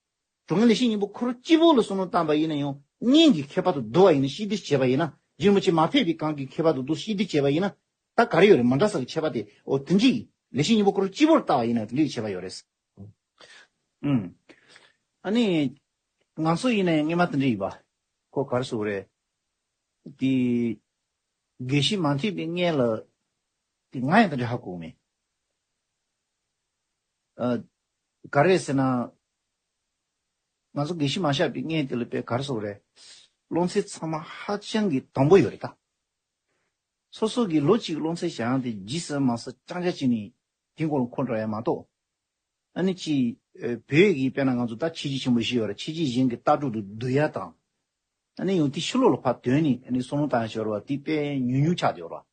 གྲོང་ཁྱེར་ལེགས་བཤད་སྙིང་པོ་ཁོ་རང་གཅིག་པོ་ལ་བསམ་བློ་བཏང་པ་ཡིན་ན་ཡང་སྔོན་གྱི་མཁས་པ་དང་བསྡུར་བ་ཡིན་ན་ཤེས་བསྡུར་བྱས་པ་ཡིན་ན་རྗེ་རིན་པོ་ཆེ་མ་ཕེབས་པའི་གོང་གི་མཁས་པ་དང་བསྡུར་ཤེས་བསྡུར་བྱས་པ་ཡིན་ན་ད་ག་རེ་ཡོད་རེད། མི་འདྲ་ས་གི་ཁྱད་པར་དེ་འོ་དེ་འདྲ་ཡིན། ལེགས་བཤད་སྙིང་པོ་ཁོ་རང་གཅིག་པོར་ལྟ་བ་ཡིན་ན་དེ་འདྲའི་ཁྱད་པར་ཡོད་རེད། ཨུམ། ཨ་ནི། ང་ཚོ་ཡིན་ན་ཡང་སྔོན་མ་དེ་འདྲ་ཡིན་པ། ཁོ་ག་རེ་ཟེར་དགོས་རེད། དེ། དགེ་བཤེས་མ་ཐེག་པའི་སྔོན་ལ། དེ་ང་ཡང་དེ་འདྲ་ཧ་གོ་མེད། ཨ། ག་རེ་ཟེར་ན། ང་ཚོ་དགེ་བཤེས་མ་བཞག་པའི་སྔོན་དེ་ལ་དཔེ་ག་རེ་ཟེར་དགོས་རེད། སློབ་ཚན་ཚང་མ་ཧ་ཅང་གི་དང་པོ་ཡོད་རེད་ད། སོ་སོ་གི་ལོ་གཅིག་སློབ་ཚན་བཞག་ཡང་དེ་རྗེས་སུ་མ་སུ་རྐྱང་རྐྱང་བྱས་ནས་དེ་མགོ་ལ་འཁོར་འགྲོ་ཡ་མ་གཏོགས། ཨ་ནི་ཅི། ཨ། བོད་ཀྱི་དཔེར་ན་ང་ཚོ་ད་ཕྱི་རྒྱལ་ཆེན་པོ་བཞི་ཡོད་རེད། ཕྱི་རྒྱལ་གཞན་གྱི་ལྟ་གྲུབ་ཏུ་བསྡུར་ཡ་དང་། ཨ་ནི་ཡང་དེ་ཕྱི་ལོགས་ལ་ཕར་ཐོན་ནས་ཨ་ནི་བསམ་བློ་བཏང་ཡ་ཞོར་བ་དེ་དཔེ་ཉུང་ཉུང་ཆགས་བསྡད་ཡོད་རེད་བ།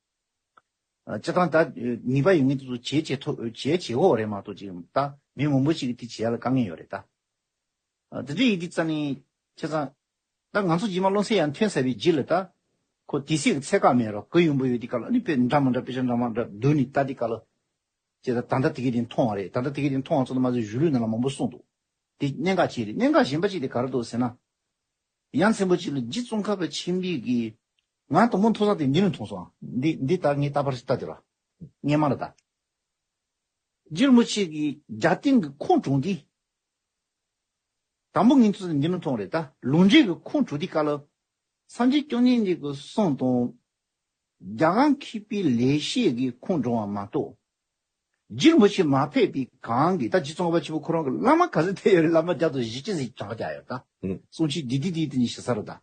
ཨ། སྤྱིར་བཏང་ད་ནུས་པ་ཡོད་མཁན་དེ་ཚོ་བྱེད་བྱེད་ཐུབ་བྱེད་བྱེད་ཀྱི་ཡོད་རེད་མ་གཏོགས་ཅིག་ད་མི་མང་པོ་ཅིག་གིས་དེ་བྱེད་ཡ་ལ་དཀའ་ངལ་ཡོད་རེད་ད། ཨ། དེ་འདྲ་ཡིན་དུས་ཙང་ནི། བྱས་ཙང་། ད་ང་ཚོ་རྗེས་མ་སློབ་ཚན་ཡར་ཐོན་ཚར་བའི་རྗེས་ལ་ད། ཁོ་དེ་སྲིད་ཀྱི་ཚད་བཀག་མེད་རོགས་གུ་ཡོང་པོ་ཡོད་དུས་སྐབས་ལ་ཨ་ནི་དཔེ་འདྲ་མི་འདྲ་དཔེ་ཆ་འདྲ་མི་འདྲ་བསྡུར་ནས་ལྟ་དུས་སྐབས་ལ། བྱས་ཙང་ད་ལྟ་དེ་གའི་དེ་མཐོང་བ་རེད། ད་ལྟ་དེ་གའི་དེ་མཐོང་བ་ཙམ་དུ་མ་ཟད་གཞུང་ལུགས་ནང་ལ་མང་པོ་གསུངས་འདུག་དེ་གནད་འགག་ཅིག་རེད། གནད་འགག་གཞན་པ་ཅིག་དེ་ག་རེ་འདུག་ཟེར་ན། ཡ་མཚན་པོ་ཅིག་ལ་རྗེ་ཙོང་ཁ་པ་ཆེན་པོའི་གི། ང་དང་པོ་མཐོང་ས་དེ་འདི་ནས་མཐོང་སོང་། འདི་འདི་ལྟར་ངས་ལྟ་བར་ལྟ་དེ་ར། སྔོན་མ་ལ་ད། རྗེ་རིན་པོ་ཆེ་གི་རྒྱབ་རྟེན་གྱི་ཁུངས་དྲངས་དུས། དང་པོ་ངས་ཐུགས་སུ་འདི་ནས་མཐོང་རེད་ད། ལུང་འདྲེན་གྱི་ཁུངས་དྲངས་དུས་སྐབས་ལ། སངས་རྒྱས་བཅོམ་ལྡན་འདས་ཀྱི་གསུང་དང་། རྒྱ་གར་མཁས་པའི་ལེགས་བཤད་ཀྱི་ཁུངས་དྲངས་པ་མ་གཏོགས། རྗེ་རིན་པོ་ཆེ་མ་ཕེབས་པའི་གོང་གི་ད་རྗེ་ཙོང་ཁ་པ་ཆེན་པོ་ཁོ་རང་གི་བླ་མ་ག་ཚོད་ཐེ་ཡོད་རེད། བླ་མ་བརྒྱ་དང་བཞི་བཅུ་ཟིག་གྲངས་ཀ་རྒྱག་ཡོད་ད། ཨུ། གསུང་ཆོས་འདི་འདི་འདི་འདི་ནས་ཞུ་ས་རེད་ད།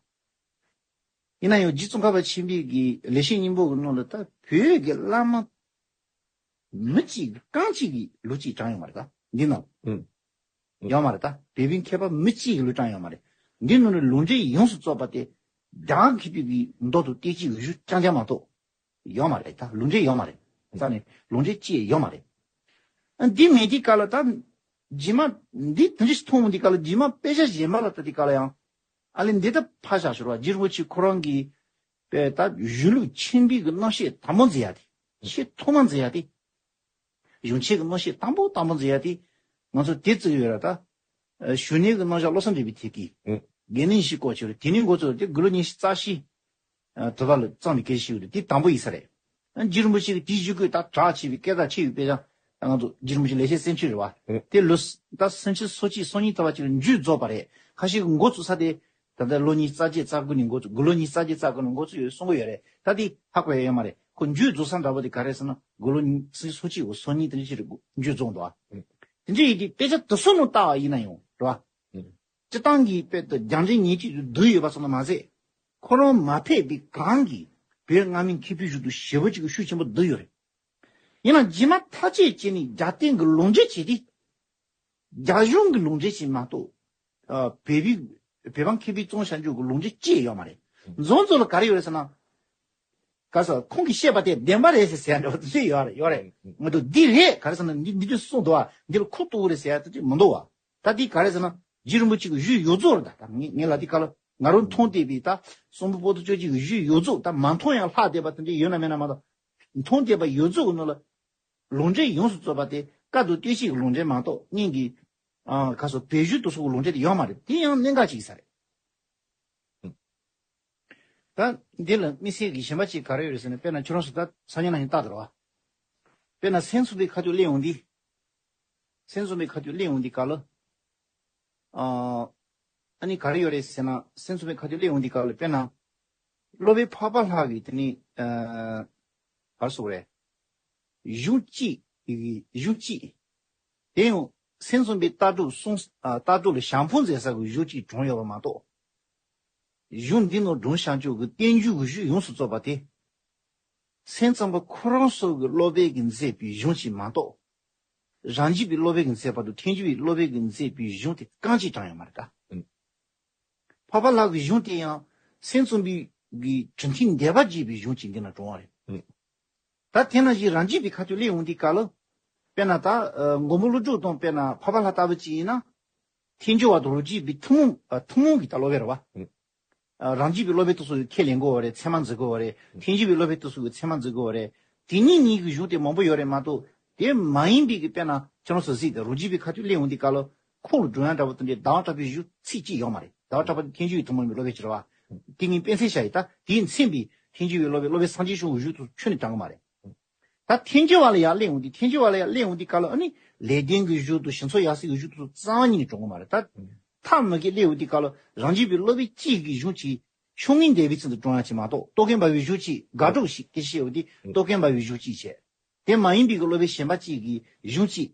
ཡིན་ན་ཡང་རྗེ་ཙོང་ཁ་པ་ཆེན་པོའི་གི་ལེགས་བཤད་སྙིང་པོ་གི་ནང་ལ་ད་བོད་ཀྱི་བླ་མ་མི་གཅིག་གི་རྐང་གཅིག་གི་ལོ་གཅིག་གྲངས་ཡོད་མ་རེད་ད་འདི་ནང་། ཨུ། ཡོད་མ་རེད་ད། བོད་པའི་མཁས་པ་མི་གཅིག་གི་ལོ་གྲངས་ཡོད་མ་རེད། འདི་ནང་ནས་ལུང་འདྲེན་ཡོངས་སུ་རྫོགས་པ་དེ་རྒྱ་གར་མཁས་པའི་གི་མདོ་དང་བསྟན་བཅོས་ཀྱི་གཞུང་རྐྱང་རྐྱང་མ་གཏོགས། ཡོད་མ་རེད་ད། ལུང་འདྲེན་ཡོད་མ་རེད། རྩ་ནས་ལུང་འདྲེན་ཅི་ཡང་ཡོད་མ་རེད། ཨ། འདི་མེད་དུས་སྐབས་ལ་ད། རྗེས་མ། འདི་དེ་འདྲ་ཞིག་མཐོང་འོང་དུས་སྐབས་ལ་རྗེས་མ་དཔེ་ཆ་གཞན་པ་ལ་ལྟ་དུས་སྐབས་ལ་ཡང་། ཨ་ལས་འདི་ད་ཕར་བཞག་ཞོར་བ་རྗེ་རིན་པོ་ཆེ་ཁོ་རང་གི། དཔེ་ད་གཞུང་ལུགས་ཆེན་པོའི་གི་རྣམ་བཤད་དང་པོ་མཛད་ཡ་དེ། ཆེས་ཐོག་མ་མཛད་ཡ་དེ། གཞུང་ཆེན་གྱི་རྣམ་བཤད་དང་པོ་དང་པོ་མཛད་ཡ་དེ། ང་ཚོ་དེ་བརྩི་གི་ཡོད་ར་ད། ཨ། གཞུང་གནས་ཀྱི་རྣམ་གཞག་བློ་བཟང་འདྲེན་པའི་ཐེག་གི། ཨུ། དགེ་འདུན་བཞི་སྐོར་ཆེ་རུ་དེ་ནས་འགོ་བཙུགས་ཏེ་དགུང་ལོ་ཉི་ཤུ་རྩ་བཞི། ཨ། དུ་བ་ལ་བརྩམས་པའི་སྐད་ཆ་ཞིག་རེད། དེ་དང་པོ་ཡིན་ས་རེད། ཨ། རྗེ་རིན་པོ་ཆེ་གིས་དེའི་གཞུག་གུ་ད་གྲགས་ཆེ་བའི་སྐད་གྲགས་ཆེ་བའི་དཔེ་ཆ། ད་ང་ཚོ་རྗེ་རིན་པོ་ཆེ་ལེགས་བཤད་སེམས་ཆོས་རེད་བ། ཨུ། དེ་ལོ་ད་སུམ་ཅུ་སོ་གཅིག་སོ་གཉིས་དུ་བ་ཅིག་ལ་མཇུག་རྫོགས་པ་རེད། ཁ་ཤས་ཀྱིས་འགོ་བཙུགས་ས་དེ། ད་ལྟ་ལོ་ཉི་ཤུ་རྩ་བརྒྱད་རྩ་དགུ་ནས་འགོ་བཙུགས། དགུང་ལོ་ཉི་ཤུ་རྩ་བརྒྱད་རྩ་དགུ་ནས་འགོ་བཙུགས་ཡོད་གསུང་གི་ཡོད་རེད། ད་དེ་ཧ་གོ་ཡ་ཡོད་མ་རེད། ཁོ་མཇུག་རྫོགས་ས་འདྲ་པོ་དེ་ག་རེ་ཟེར་ན་དགུང་ལོ་ཉི་ཤུ་སོ་གཅིག་གོ་སོ་གཉིས་དེ་འདྲ་ཅིག་རེད། མཇུག་རྫོགས་འདུག་ཨ། ཨུ། དེ་འདྲ་ཡིན་དུས་དཔེ་ཆ་དེ་ཚོ་ནང་ལྟ་བ་ཡིན་ན་ཡང་རེད་བ། ཨུ། སྤྱིར་བཏང་གི་དཔེ་དེ་རྒྱང་འདྲེན་ཉེས་ཅན་དུ་བསྡུས་ཡོད་པ་ཙམ་དུ་མ་ཟད། ཁོ་རང་མ་ཕེབས་པའི་གོང་གི་བོད་སྔ་མའི་མཁས་པའི་གཞུང་དུ་ཞེ་པོ་ཅིག་ཤུགས་ཆེན་པོ་བསྡུས་ཡོད་རེད། ཡིན་ནའང་རྗེས་མ་ཐག་གཅོད་བྱས་ནས་རྒྱལ་བསྟན་གྱི་ལུང་འདྲེན་བྱས་ཏེ། རྒྱ་གཞུང་གི་ལུང་འདྲེན་ཞིག་མ་གཏོགས། ཨ། བོད་པའི་བོད་འབངས་མཁས་པའི་གཙང་བཤད་རྒྱུ་གི་ལུང་འདྲེན་ཅི་ཡང་ཡོད་མ་རེད། མཚོན་ཚུལ་ལ་ག་རེ་ཡོད་རེད་ཟེར་ན། ག་ས་ཁོང་གིས་བཤད་པ་དེ་བདེན་པ་རེད་ཟེར་ཟེར་ཡ་འདྲ་པོ་དེ་ཡོད་རེད། ཡོད་རེད་མ་གཏོགས་འདི་རེད་ག་རེ་ཟེར་ན་འདི་འདི་དུས་གསུངས་འདུག་བ། འདི་ལ་ཁུངས་གཏུགས་རེད་ཟེར་ཡ་དེ་མི་འདུག་བ། ད་འདི་ག་རེ་ཟེར་ན་རྗེ་རིན་པོ་ཆེ་གི་གཞུང་ཡོངས་རྫོགས་རེད། ད་ད་ངས་ངས་ལ་འདི་ག་ལ་ང་རང་མཐོང་བསྡད་པའི་ད་གསུང་འབུམ་པོ་ཏི་བཅོ་བརྒྱད་ཀྱི་གཞུང་ཡོངས་རྫོགས། ད་མ་མཐོང་ཡང་ལྷག་བསྡད་པ་དེ་འདྲ་ཡོད་ན་མེད་ན་མ་གཏོགས། མཐོང་བསྡད་པ་ཡོངས་རྫོགས་ཀྱི་ནང་ལ། ལུང་འདྲེན་ཡོངས་སུ་རྫོགས་པ་དེ་བཀའ་བསྡུ་སྟོད་ཆས་ཀྱི་ལུང་འདྲེན་མ་གཏོགས་སྔོན་གྱི། ཨ། ག་སོ་བོད་བཞུགས་དུ་སོགས་ཀྱི་ལུང་འདྲེན་དེ་ཡོད་མ་རེད། དེ་ཡང་གནད་འགག་ཅིག་ཡིན་ས་རེད། ད་འདི་ལ་དམིགས་བསལ་གྱི་གཞན་པ་ཅིག་ག་རེ་ཡོད་རེད་ཟེར་ན། དཔེར་ན་ཁྱོད་རང་ཚོ་ད་སང་ཉིན་ནང་བཞིན་བལྟ་དེ་རེད་བ། དཔེར་ན་སེམས་གསུམ་པའི་ཁ་ཐུག་གླེང་འོང་དུས། སེམས་གསུམ་པའི་ཁ་ཐུག་གླེང་འོང་དུས་སྐབས་ལ། ཨ། ཨ་ནི་ག་རེ་ཡོད་རེད་ཟེར་ན། སེམས་གསུམ་པའི་ཁ་ཐུག་གླེང་འོང་དུས་སྐབས་ལ་དཔེར་ན། སློབ་དཔོན་འཕགས་པ་ལྷ་གི་དེ་ནི། ཨ། ག་རེ་ཟེར་དགོས་རེད། གཞུང་གཅིག་གི་གཞུང་གཅིག་དེ་ཡང་སེམས་གསུམ་པའི་ལྟ་གྲུབ་གསུང་། ཨ། ལྟ་གྲུབ་ལ་ཞལ་འཕངས་མཛད་ས་གི་གཞུང་གཅིག་དྲངས་ཡོད་པ་མ་གཏོགས། གཞུང་འདི་ནང་སྒྲུང་བཤད་ཕྱོགས་ཀྱི་བསྟན་བཅོས་ཀྱི་གཞུང་ཡོངས་སུ་རྫོགས་པ་དེ། སེམས་ཙམ་པ་ཁོ་རང་སོགས་ཀྱི་སློབ་དཔོན་གྱིས་མཛད་པའི་གཞུང་ཞིག་མ་གཏོགས། རང་རྒྱུད་པའི་སློབ་དཔོན་གྱིས་མཛད་པ་དང་ཐལ་འགྱུར་བའི་སློབ་དཔོན་གྱིས་མཛད་པའི་གཞུང་དེ་རྐང་གཅིག་ཀྱང་ཡོད་མ་རེད་ད། ཨང་། འཕགས་པ་ལྷ་གི་གཞུང་དེ་ཡང་སེམས་གསུམ་པའི་གི་གྲུབ་མཐའི་བཟླས་པ་བགྱིས་པའི་གཞུང་ཅིག་འདི་ན་དྲངས་པ་རེད། ཨང་། ད་དེ་ནང་བཞིན་རང་རྒྱུད་པའི་ཁ་ཐུག་གླེང་འོང་དུས་སྐབས་ལ། དཔེར་ན་ད་མགོན་པོ་ཀླུ་སྒྲུབ་དང་དཔེར་ན་འཕགས་པ་ལྷ་ལྟ་བུ་ཅིག་ཡིན་ན། ཐལ་འགྱུར་བ་དང་རང་རྒྱུད་པའི་ཐུན་མོང་། ཨ། ཐུན་མོང་གི་ད་སློབ་དཔོན་རེད་བ། ཨང་། ཨ། རང་རྒྱུད་པའི་སློབ་དཔོན་དེ་ཚོ་ཁས་ལེན་དགོས་པ་རེད། ཚད་མ་འཛིན་དགོས་པ་རེད། ཐལ་འགྱུར་བའི་སློབ་དཔོན་དེ་ཚོ་གི་ཚད་མ་འཛིན་དགོས་པ་རེད། དེ་གཉིས་གཉིས་ཀྱི་གཞུང་དེ་མང་པོ་ཡོད་རེད་མ་གཏོགས། དེ་མ་ཡིན་པའི་གི་དཔེར་ན་ཁྱེད་རང་ཚོ་གཟིགས་དང་རང་རྒྱུད་པའི་ཁ་ཐུག་གླེང་འོང་དུས་སྐབས་ལ། ཁོང་ལ་སྒྲུབ་ཡག་འདྲ་པོ་དེ་འདྲའི་ཟླ་བ་གྲགས་པའི་གཞུང་ཚིག་གཅིག་ཡོད་མ་རེད། ཟླ་བ་གྲགས་པ་དེ་ཐལ་འགྱུར་བའི་ཐུན་མོང་གི་སློབ་དཔོན་ཅིག་རེད་བ། དེ་ངས་དཔེ་མཚོན་བཞག་ཡིན། ད་དེས་མཚོན་པའི་ཐལ་འགྱུར་བའི་སློབ་དཔོན། སློབ་དཔོན་སངས་རྒྱས་བྱུང་གི་གཞུང་དེ་ཁྱོན་ནས་དྲངས་གི་མ་རེད། ད་ཐལ་འགྱུར་བ་ལ་ཡར་གླེང་འོང་དུས། ཐལ་འགྱུར་བ་ལ་ཡར་གླེང་འོང་དུས་སྐབས་ལ་ཨ་ནི་ལེགས་ལྡན་གྱི་གཞུང་དང་ཞི་འཚོ་ཡབ་སྲས་ཀྱི་གཞུང་དེ་ཚོ་རྩ་བ་ཉིད་ནས་དྲངས་གི་མ་རེད། ད་ཐབས་མ་གིས་གླེང་འོང་དུས་སྐབས་ལ་རང་རྒྱུད་པའི་སློབ་དཔོན་གཅིག་གི་གཞུང་གཅིག་ཕྱོགས་སྔོན་འདས་པའི་ཚུལ་དུ་དྲངས་ཡག་ཅིག་མ་གཏོགས། རྟོག་གེ་འབར་བའི་གཞུང་གཅིག་དགག་སྒྲུབ་ཞིག་སྐད་ཆ་བཤད་འོང་དུས་རྟོག་གེ་འབར་བའི་གཞུང་གཅིག་བྱས། དེ་མ་ཡིན་པའི་གི་སློབ་དཔོན་གཞན་པ་གཅིག་གི་གཞུང་གཅིག་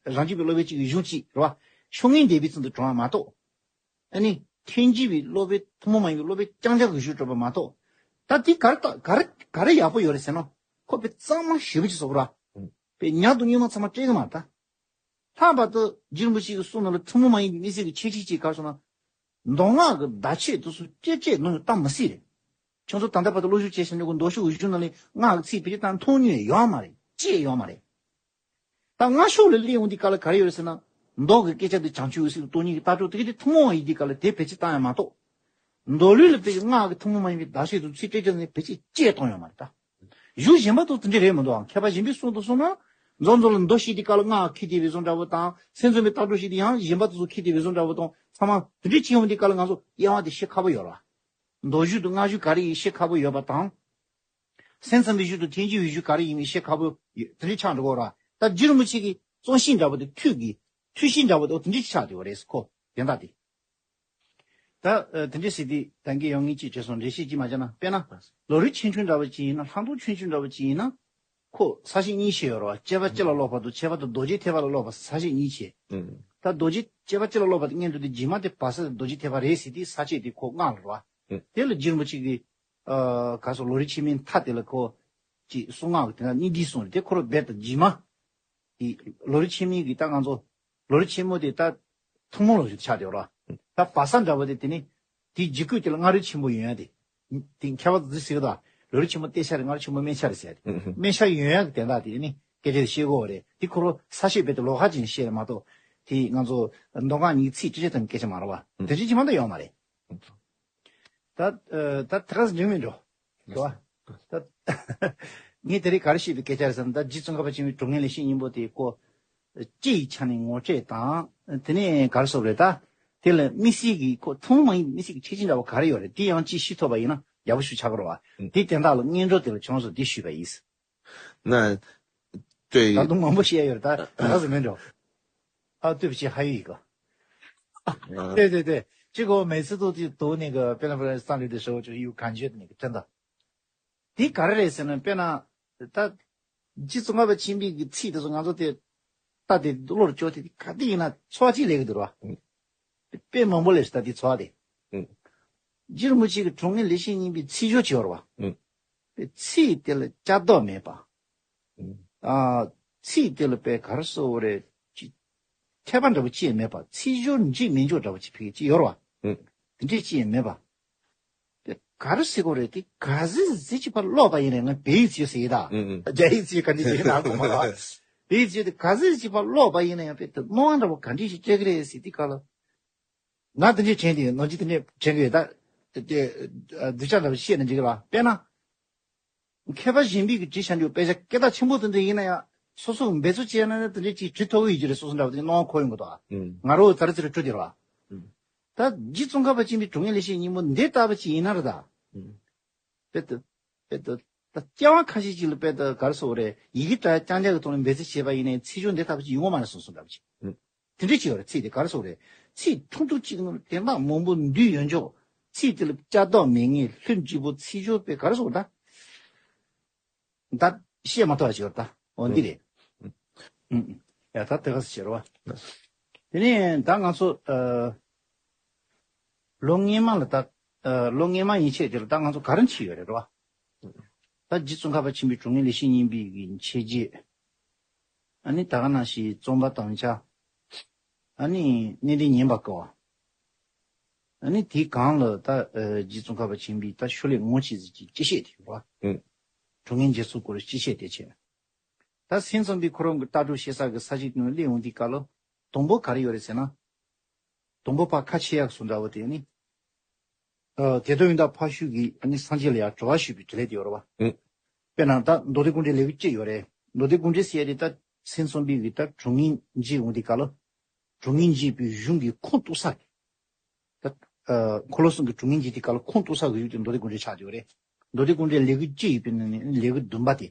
རང་རྒྱུད་པའི་སློབ་དཔོན་གཅིག་གི་གཞུང་གཅིག་རེད་བ། ཕྱོགས་སྔོན་འདས་པའི་ཚུལ་དུ་དྲངས་ཡག་མ་གཏོགས། ཨ་ནི་ཐལ་འགྱུར་བའི་སློབ་དཔོན། ཐུན་མོང་མ་ཡིན་པའི་སློབ་དཔོན་རྐྱང་རྐྱང་གི་གཞུང་དྲངས་པ་མ་གཏོགས། ད་དེ་ག་རེ་ད་ག་རེ་ག་རེ་ཡག་པོ་ཡོད་རེད་ཟེར་ན། ཁོ་དཔེ་གཙང་མ་ཞེ་པོ་ཅིག་བཟོ་གི་རེད་བ། དཔེ་ཉག་དང་སྨྱོན་མ་ཚང་མ་སྤྲད་གི་མ་རེད་ད། ལྷག་པར་དུ་རྗེ་རིན་པོ་ཆེ་གི་གསུང་ནང་ལ་ཐུན་མོང་མ་ཡིན་པའི་དམིགས་བསལ་གྱི་ཁྱད་ཆོས་ཅིག་ག་རེ་ཟེར་ན། མདོ་སྔགས་ཀྱི་བརྡ་ཆད་དེ་ཚོ་ཅི་བྱས་ནོར་བཏང་མི་སྲིད་རེད། ཁྱོད་ཚོ་ད་ལྟ་བར་དུ་སློབ་སྦྱོང་བྱས་བཞིན་པའི་མདོ་ཕྱོགས་ཀྱི་གཞུང་ནང་ལ་སྔགས་ཀྱི་ཚིག་ཕལ་ཆེར་ད་མཐོང་མྱོང་ཡོད་མ་རེད། ཅི་ཡོད་མ་རེད། ད་སྔགས་ཕྱོགས་ལ་གླེང་འོང་དུས་སྐབས་ལ་ག་རེ་ཡོད་རེད་ཟེར་ན། མདོ་གི་སྐད་ཆ་དེ་བྱང་ཆུབ་འོད་གསལ་གྱི་སྟོང་ཉིད་ཀྱི་ལྟ་གྲུབ་དེ་ག་དེ་ཐུན་མོང་བ་ཡིན་དུས་སྐབས་ལ་དེ་བེད་སྤྱོད་བཏང་ཡག་མ་གཏོགས། མདོ་ལུགས་ལ་དཔེ་སྔགས་ཀྱི་ཐུན་མོང་མ་ཡིན་པའི་བརྡ་ཆད་དེ་ཚིག་སྤྲད་རྒྱུ་ནི་བེད་སྤྱོད་ཅི་ཡང་བཏང་ཡོད་མ་རེད་ད། གཞུང་གཞན་པ་དང་དེ་འདྲ་རེད་མི་འདུག་ཨང་། མཁས་པ་གཞན་པས་གསུངས་དང་གསུངས་ན། མདོ་མདོ་ལ་མདོ་བཤད་དུས་སྐབས་ལ་སྔགས་ཁྱེར་བསྡད་པའི་བཟོ་འདྲ་པོ་དང་། སེམས་གསུམ་པའི་ལྟ་གྲུབ་བཤད་དུས་ཡང་གཞན་པ་དེ་ཚོ་ཁྱེར་བསྡད་པའི་བཟོ་འདྲ་པོ་དང་། ཚང་མ་དེ་འདྲ་བྱས་ཡོང་དུས་སྐབས་ལ་ང་ཚོ་དབྱེ་བ་དེ་ཤེས་ཁག་པོ་ཡོད་རེད་བ། མདོ་རྒྱུད་དང་སྔགས་རྒྱུད་ག་རེ་ཡིན་ཤེས་ཁག་པོ་ཡོད་པ་དང་། སེམས་ཙམ་པའི་རྒྱུད་དང་ཐལ་འགྱུར་བའི་རྒྱུད་ག་རེ་ཡིན་མིན་ཤེས་ཁག་པོ་ཡོད། དེ་འདྲ་ཆགས་འགྲོ་གི་རེད་བ། ད་རྗེ་རིན་པོ་ཆེ་གི་རྩོམ་གཤིས་འདྲ་པོ་དེ། ཐུགས་ཀྱི་ཐུགས་གཤིས་འདྲ་པོ་དེ། འོ་དེ་འདྲ་ཆགས་བསྡད་པ་རེད་ཁོ། དོན་དག་དེ། ད་ཨ་དེ་འདྲ་ཟེར་དུས་ད་གིན་ཡང་ངས་ཅིག་བྲིས་སོང་། འགྲེལ་བཤད་ཅིག་མ་བརྒྱབ་ན། དཔེར་ན་ལམ་རིམ་ཆེ་ཆུང་འདྲ་པོ་ཅིག་ཡིན་ན། ལྷག་མཐོང་ཆུང་ཆུང་འདྲ་པོ་ཅིག་ཡིན་ན། ཁོ་ས་བཅད་གཉིས་ཕྱེ་ཡོད་རེད་བ། སྤྱོད་པ་སྤྱི་ལ་སློབ་པ་དང་། ཁྱད་པར་དུ་རྡོ་རྗེ་ཐེག་པ་ལ་སློབ་པ། ས་བཅད་གཉིས་ཕྱེ། ད་རྡོ་རྗེ་སྤྱོད་པ་སྤྱི་ལ་སློབ་པ་དེ་སྔོན་འགྲོ་དེ་རྗེས་མ་དེ་བར་གསལ་རྡོ་རྗེ་ཐེག་པ་རེད་ཟེར་དུས་ས་བཅད་དེ་ཁོ་ལྔ་རེད་བ། དེ་ལ་རྗེ་རིན་པོ་ཆེ་གིས་ཨ་ག་སོ་ལམ་རིམ་ཆེན་མོའི་མཐའ་དེ་ལ་ཁོ་ཅིག་གསུང་ངག་གི་དེ་ན་གཉིས་འདི་གསུངས་རེད། དེ་ཁོ་རང་རྦད་དེ་རྗེས་མ། དེ་ལམ་རིམ་ཆེན་མོའི་གི་ད་ང་ཚོ་ལམ་རིམ་ཆེན་མོ་དེ་ད་ཐུན་མོང་ལམ་རིམ་ཆགས་བསྡད་ཡོད་རེད་བ། ད་བར་གསལ་འདྲ་པོ་དེ་དེ་ནི་དེའི་རྗེས་བཀོད་དེ་ལ་སྔགས་རིམ་ཆེན་པོ་ཡོང་ཡ་དེ། དེ་མཁས་པ་ཚོས་ཟེར་གི་འདུག། ལམ་རིམ་ཆེན་མོ་གཏད་ས་རེད། སྔགས་རིམ་ཆེན་མོ་སྨད་ས་རེད་ཟེར་ཡ་དེ། སྨད་ས་ཡོང་ཡ་གི་དོན་དག་དེ་ནི་སྐད་ཆ་དེ་བཤད་དགོས་པ་རེད། དེ་ཁོ་རང་ས་བཅད་རྦད་དེ་ལོགས་ཀ་ཅིག་ནས་བཤད་རེད་མ་གཏོགས། དེ་ང་ཚོ་མདོ་སྔགས་གཉིས་ཚིག་ཁྲི་ཁྲི་དང་སྐད་ཆ་མ་རེད་བ། དེ་ཚོ་རྗེས་མ་ད་ཡོང་མ་རེད། ད་ཨ་ད་ད་ག་ཟེ་འགྲིག་མི་འགྲོ། འགྲོ་བ། ད་ངས་དེ་རིང་ག་རེ་བཤད་པའི་སྐད་ཆ་རེད་ཟེར་ན། ད་རྗེ་ཙོང་ཁ་པ་ཆེན་པོའི་དྲུང་ངེས་ལེགས་བཤད་སྙིང་པོ་དེ་ཁོ་སྤྱི་ཡི་ཆ་ནས་ངོ་སྤྲོད་དང་། དེ་ནས་ག་རེ་ཟེར་དགོས་རེད། ད་དེ་ལ་དམིགས་བསལ་གྱི་ཁོ་ཐུན་མོང་མ་ཡིན་པའི་དམིགས་བསལ་གྱི་ཁྱད་ཆོས་འདྲ་བོ་ག་རེ་ཡོད་རེད། དེ་ཡང་ཅིག་ཤེས་ཐུབ་པ་ཡིན་ན་ཡག་པོ་ཞིག་ཆགས་ཀྱི་རེད་བ། དེའི་དོན་དག་ལ་སྔོན་འགྲོ་དེ་ལ་ཁྱོད་རང་ཚོ་འདི་ཞུས་པ་ཡིན། ན། ད་དུང་མང་པོ་བཤད་ཡོད་རེད། ད་ད་ག་ཟེ་མི་འགྲོ། ཨ། ལྟོས་པ་ཅིག་ཧ་ཡོད་ཡིན་གོ། 对对对，结果每次都去读那个 Belafonte 的时候，就有感觉的那个，真的。 དེ་ག་རེ་རེད་ཟེར་ན། དཔེར་ན་ད་རྗེ་ཙོང་ཁ་པ་ཆེན་པོའི་གི་ཚིག་དེ་ཚོ་ང་ཚོ་དེ་ལྟ་དེ་བློར་འཇོག་དེ་ག་དེ་ཡིན་ན་ཚོར་བ་ཅིག་སླེབས་ཀྱི་འདུག་ར། དཔེ་མང་པོ་ལས་ད་འདི་ཚོ་བ་དེ། ཨུ། རྗེ་རིན་པོ་ཆེ་གི་དྲུང་ངེ་ལེགས་བཤད་སྙིང་པོའི་ཚིག་སྦྱོར་བྱེད་པ་རེད་བ། ཨུ། པའི་ཚིག་དེ་ལ་སྐྱ་བཏོག་མེད་པ། ཨུ། ཨ། ཚིག་དེ་ལ་པའི་ག་རེ་ཟེར་དགོས་རེད། ཅི། འཐད་པ་འདྲ་པོ་ཅི་ཡང་མེད་པ། ཚིག་སྦྱོར་འཇིག་མི་འཇོག་འདྲ་པོ་ཅིག་ཕ་གི་ཅི་ཡོད་རེད་བ། ཨུ། དེ་འདྲས་ཅི་ཡང་མེད་པ། དེ་ག་རེ་ཟེར་དགོས་རེད། དེ་ག་ཟིག་ཟིག་ཅིག་ཕར་ཀློག་པ་ཡིན་ན། ང་བོད་ཡིག་ཚིག་ཟེར་ཡིན་ད། ཨུ། ཨུ། རྒྱ་ཡིག་ཚིག་ག་འདྲས་ཅིག་ཡིན་ན་གོ་མ་རེད་བ། བོད་ཡིག་ཚིག་དེ་ག་ཟིག་ཅིག་ཕར་ཀློག་པ་ཡིན་ན་ཡང་དཔེ་དེ་སྣང་བ་འདྲ་པོ་ག་འདྲས་ཞིག་སྐྱེ་གི་རེད་ཟེར། དེ་ག་ལ། ང་དེ་འདྲས་དྲན་གྱི་ཡོད། ནམ་རྒྱུན་དེ་འདྲས་དྲན་གྱི་ཡོད་ད། དེ་སྡུག་ཅག་འདྲ་པོ་བཤད་ན་འགྲིག་གི་རེད་བ། དཔེར་ན། མཁས་པ་གཞན་པས་ཀྱི་བྲིས་བཞག་རྒྱུ་དཔེ་ཆ་སྐད་གྲགས་ཆེན་པོ་དེ་འདྲ་ཡིན་ན་ཡང་། སོ་སོ་འབད་རྩོལ་བྱས་ན་དེ་འདྲ་ཅིག་བྲིས་ཐུབ་ཀྱི་ཡོད་ཀྱི་རེད། སོ་སོ་འདྲ་པོ་དེ་སྣང་བ་འཁོར་ཡོང་གི་འདུག་ཨ། ཨུ། ང་རང་ཚར་ཚུར་བྲིས་དེ་རེད་བ། ཨུ། ད་རྗེ་ཙོང་ཁ་པ་ཆེན་པོའི་དྲུང་ངེ་ལེགས་བཤད་སྙིང་པོ་འདི་ལྟ་བུ་ཅིག་ཡིན་ན་རེད་ད། ཨུ། དཔེ་དེ། དཔེ་དེ། ད་སྐྱེ་བ་ཁ་ཤས་ཅིག་ལ་དཔེ་དེ་ག་རེ་ཟེར་དགོས་རེད། ཡི་གེ་འདྲ་རྐྱང་རྐྱང་གི་ཐོག་ནས་འབད་རྩོལ་བྱས་པ་ཡིན་ནའི་ཚིག་སྦྱོར་འདི་ལྟ་བུ་ཅིག་ཡོང་བ་མ་རེད། སོ་སོ་འདྲ་པོ་ཅིག་ཨུ། དེ་འདྲ་ཅིག་ཡོད་རེད། ཚིག་དེ་ག་རེ་ཟེར་དགོས་རེད། ཚིག་ཐུང་ཐུང་གཅིག་ནང་དོན་དག་མང་པོ་འདུས་ཡོད་འཇོག་ཚིག་དེ་ལ་སྐྱ་བཏོག་མེད་མཁན། ལྷུན་གྲུབ་པོ། ཚིག་སྦྱོར་དཔེ་ག་རེ་ཟེར་དགོས་རེད་ད། ད་བཤད་མ་ཐུབ་པ་ཅིག་ཡོད་རེད་ད། འོ་འདི་རེད། ཨུ། ཨུ། ཡ་ད་དེ་ག་ཟེར་བ། དེ་ནས་ད་ང་ཚོ་ཨ། ལོ་སྔོན་མ་ལ་ད། ཨ། ལོ་སྔོན་མ་ཡན་ཆད་དེ་ལ་ད་ང་ཚོ་ག་རེ་བྱས་ཡོད་རེད་བ། ད་རྗེ་ཙོང་ཁ་པ་ཆེན་པོའི་དྲུང་ངེ་ལེགས་བཤད་སྙིང་པོའི་གི་མཆེད་བརྗོད། ཨ་ནི་ད་ག་ནང་བཞིན་རྩོམ་པ་དམ་བཅའ། ཨ་ནི་གནས་བརྟན་ཉན་པར་དཀའ་བ། ཨ་ནི་དེའི་སྒང་ལ་ད། ཨ། རྗེ་ཙོང་ཁ་པ་ཆེན་པོའི་ད་ཤོ་ལོ་ཀ་ངོ་ཆེ་ཟིག་གི་སྤྱི་བཤད་དེ་ཡོད་བ། ཨུ། དྲུང་ངེ་འབྱེད་སྲོལ་སྐོར་སྤྱི་བཤད་དེ་བྱས། ད་སེམས་ཙམ་པའི་ཁོ་རང་གི་ལྟ་གྲུབ་བཤད་ས་གི་ས་གཞི་དེ་ནང་སླེབས་ཡོང་དུས་སྐབས་ལ། དང་པོ་ག་རེ་ཡོད་རེད་ཟེར་ན། དང་པོ་ཕར་ཁ་ཕྱེ་ཡག་སུ་འདྲ་བོ་དེ་ནི། ཨ། དེ་དོན་ཡོན་བདག་ཕ་ཤུལ་གྱིས་ཨ་ནི་སངས་རྒྱས་ལ་ཡར་གྲོ་བ་ཞུས་པའི་དྲི་ལན་དེ་ཡོད་རེད་བ། ཨུ། དཔེར་ན་ད་མདོ་སྡེ་དགོངས་འགྲེལ་ལེའུ་གཅིག་ཡོད་རེད། མདོ་སྡེ་དགོངས་འགྲེལ་ཟེར་ཡ་དེ་ད་སེམས་ཙམ་པའི་གི་ད་དྲུང་ངེ་འབྱེད་ཡོང་དུས་སྐབས་ལ། དྲུང་ངེ་འབྱེད་པའི་གཞུང་གི་ཁུངས་གཏུགས་ས་གི། ད། ཨ། འཁོར་ལོ་གསུམ་གྱི་དྲུང་ངེ་འབྱེད་དེ་ག་ལ་ཁུངས་གཏུགས་ས་གི་ཡུལ་དེ་མདོ་སྡེ་དགོངས་འགྲེལ་ཆགས་ཡོད་རེད། མདོ་སྡེ་དགོངས་འགྲེལ་ལེའུ་གཅིག་ཡོད་པའི་ནང་ནས་ལེའུ་བདུན་པ་དེ།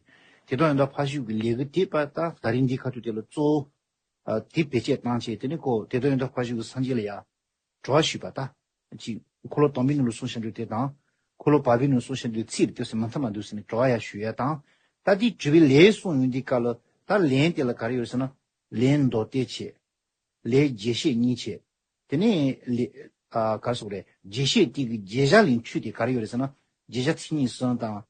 དེ་དང་ཡང་དག་ཕ་ཤུལ་གྱི་ལེའུ་དེ་པ་ད་ད་རིང་འདི་ཁ་ཐུག་དེ་ལ་གཙོ་བོ། ཨ། དེ་བེད་སྤྱད་བཏང་བྱས། དེ་ནས་ཁོ་དེ་དང་ཡང་དག་ཕ་ཤུལ་གྱི་སངས་རྒྱས་ལ་ཡ་གྲོ་བ་ཞུས་པ་ད། ཅིག་འཁོར་ལོ་དང་པོའི་ནང་ལ་གསུངས་བཞག་རྒྱུ་དེ་དང་། འཁོར་ལོ་བར་པའི་ནང་ལ་གསུངས་བཞག་རྒྱུ་ཚིག་རེ་ལྟོས་ཟེར་མ་མཐུན་མ་འདུག་ཟེར་ནས་གྲོ་བ་ཡ་ཞུ་ཡ་དང་། ད་དེའི་དྲི་བའི་ལན་གསུངས་ཡོང་དུས་སྐབས་ལ་ད་ལན་དེ་ལ་ག་རེ་ཡོད་ཟེར་ན། ལན་མདོ་སྡེ་བྱས། ལན་རྒྱས་བཤད་གཉིས་བྱས། དེ་ནས་ལེ། ཨ། ག་རེ་ཟེར་དགོས་རེད། རྒྱས་བཤད་དེ་གི་བརྗོད་བྱ་ལན་ཁྲིད་དེ་ག་རེ་ཡོད་རེད་ཟེར་ན། བརྗོད་བྱ་མཚན་ཉིད་གསུམ་དང་།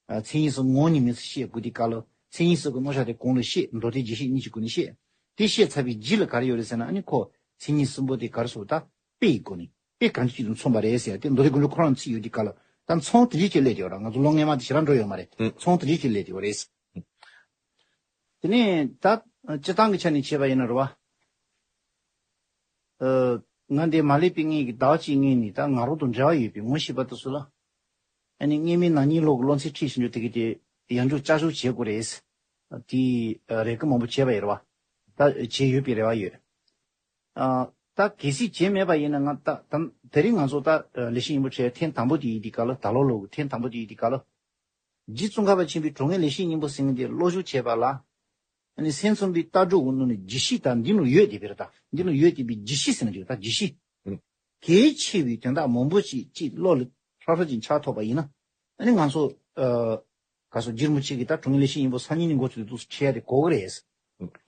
ཨ། མཚན་ཉིད་གསུམ་ངོ་བོ་ཉིད་མིང་ཚིག་བཤད་དགོས་དུས་སྐབས་ལ་མཚན་ཉིད་གསུམ་གྱི་རྣམ་གཞག་དེ་གོང་ལ་བཤད། མདོ་སྡེ་རྒྱས་བཤད་གཉིས་ཀྱི་སྒོ་ནས་བཤད། དེ་བཤད་ཚར་བའི་རྗེས་ལ་ག་རེ་ཡོད་རེད་ཟེར་ན། ཨ་ནི་ཁོ་མཚན་ཉིད་གསུམ་པོ་དེ་ག་རེ་ཟེར་དགོས། ད་དཔེ་ཡི་སྒོ་ནས་དཔེ་གང་ཅིའི་དབྱིངས་སུ་མཚོན་པ་རེད་ཟེར་ཏེ་མདོ་སྡེ་དགོངས་འགྲེལ་ཁོ་རང་ཚིག་ཡོད་དུས་སྐབས་ལ་ད་མཚོན་དེ་འདྲས་ཅིག་སླེབས་བསྡད་ཡོད་རེད། ང་ཚོ་ལོ་སྔོན་མ་དེ་ཞེ་དྲག་འགྲོ་ཡོད་མ་རེད། ཨུ། མཚོན་དེ་འདྲས་ཅིག་སླེབས་བསྡད་ཡོད་རེད། དེ་ནས་ད་སྤྱིར་བཏང་གི་ཆ་ནས་བྱས་པ་ཡིན་ན་རེད་བ། ཨ། ང་འདིར་མ་སླེབས་པའི་སྔོན་གྱི་ཟླ་བ་གཅིག་སྔོན་ནས་ད་ང་རང་དང་འབྲེལ་བ་ཡོད་པའི་ངོ་ཤེས་པ་དེ་ཚོ་ལ། ཨ་ནི་སྔོན་མའི་ན་ནིང་ལོ་གི་སློབ་ཚན་ཁྲིད་བཞིན་རྒྱུ་དེ་གི་དེ་ཡང་བསྐྱར་བསྐྱར་ཞུ་བྱེད་དགོས་རེད། དེ་རེ་སྐུལ་མང་པོ་བྱས་པ་ཡིན་རེད་བ། ད་བྱས་ཡོད་པའི་རེ་བ་ཡོད། ཨ། ད་གལ་སྲིད་བྱས་མེད་པ་ཡིན་ན། ང་ད་ད་དེ་རིང་ང་ཚོ་ད་ལེགས་བཤད་སྙིང་པོ་ཁྲིད་ཐེངས་དང་པོ་དེ་ཡིན་དུས་སྐབས་ལ། ད་ལོ་ལོ་གི་ཐེངས་དང་པོ་དེ་ཡིན་དུས་སྐབས་ལ། རྗེ་ཙོང་ཁ་པ་ཆེན་པོའི་དྲུང་ངེ་ལེགས་བཤད་སྙིང་པོ་ཟེར་མཁན་དེ་སློབ་སྦྱོང་བྱས་པ་ལ། ཨ་ནི་སེམས་ཙམ་པའི་ལྟ་གྲུབ་ཀྱི་ནང་ནས་རྒྱས་བཤད་དང་འདི་ནང་ཡོད་བསྡད་པའི་རེད། ད་འདི་ནང་ཡོད་བསྡད་པའི་རྒྱས་བཤད་ཟེར་ན་འགྲིག་ད་རྒྱས་བཤད། ཨུ། གལ་ཆེ་བའི་དོན་དག་མང་པོ་ཞིག་ཅིག་བློ་ལ་ཧྲ་ཧྲ་ཅིག་འཆར་ཐུབ་པ་ཡིན་ན། ཨ་ནི་ང་ཚོ། ཨ། ག་སོ་རྗེ་རིན་པོ་ཆེ་གིས་ད་དྲུང་ངེ་ལེགས་བཤད་སྙིང་པོ་སང་ཉིན་ནས་འགོ་ཚུགས་ཏེ་འདུག་སེ་ཁྲིད་ཡ་དེ་གོ་གི་རེད།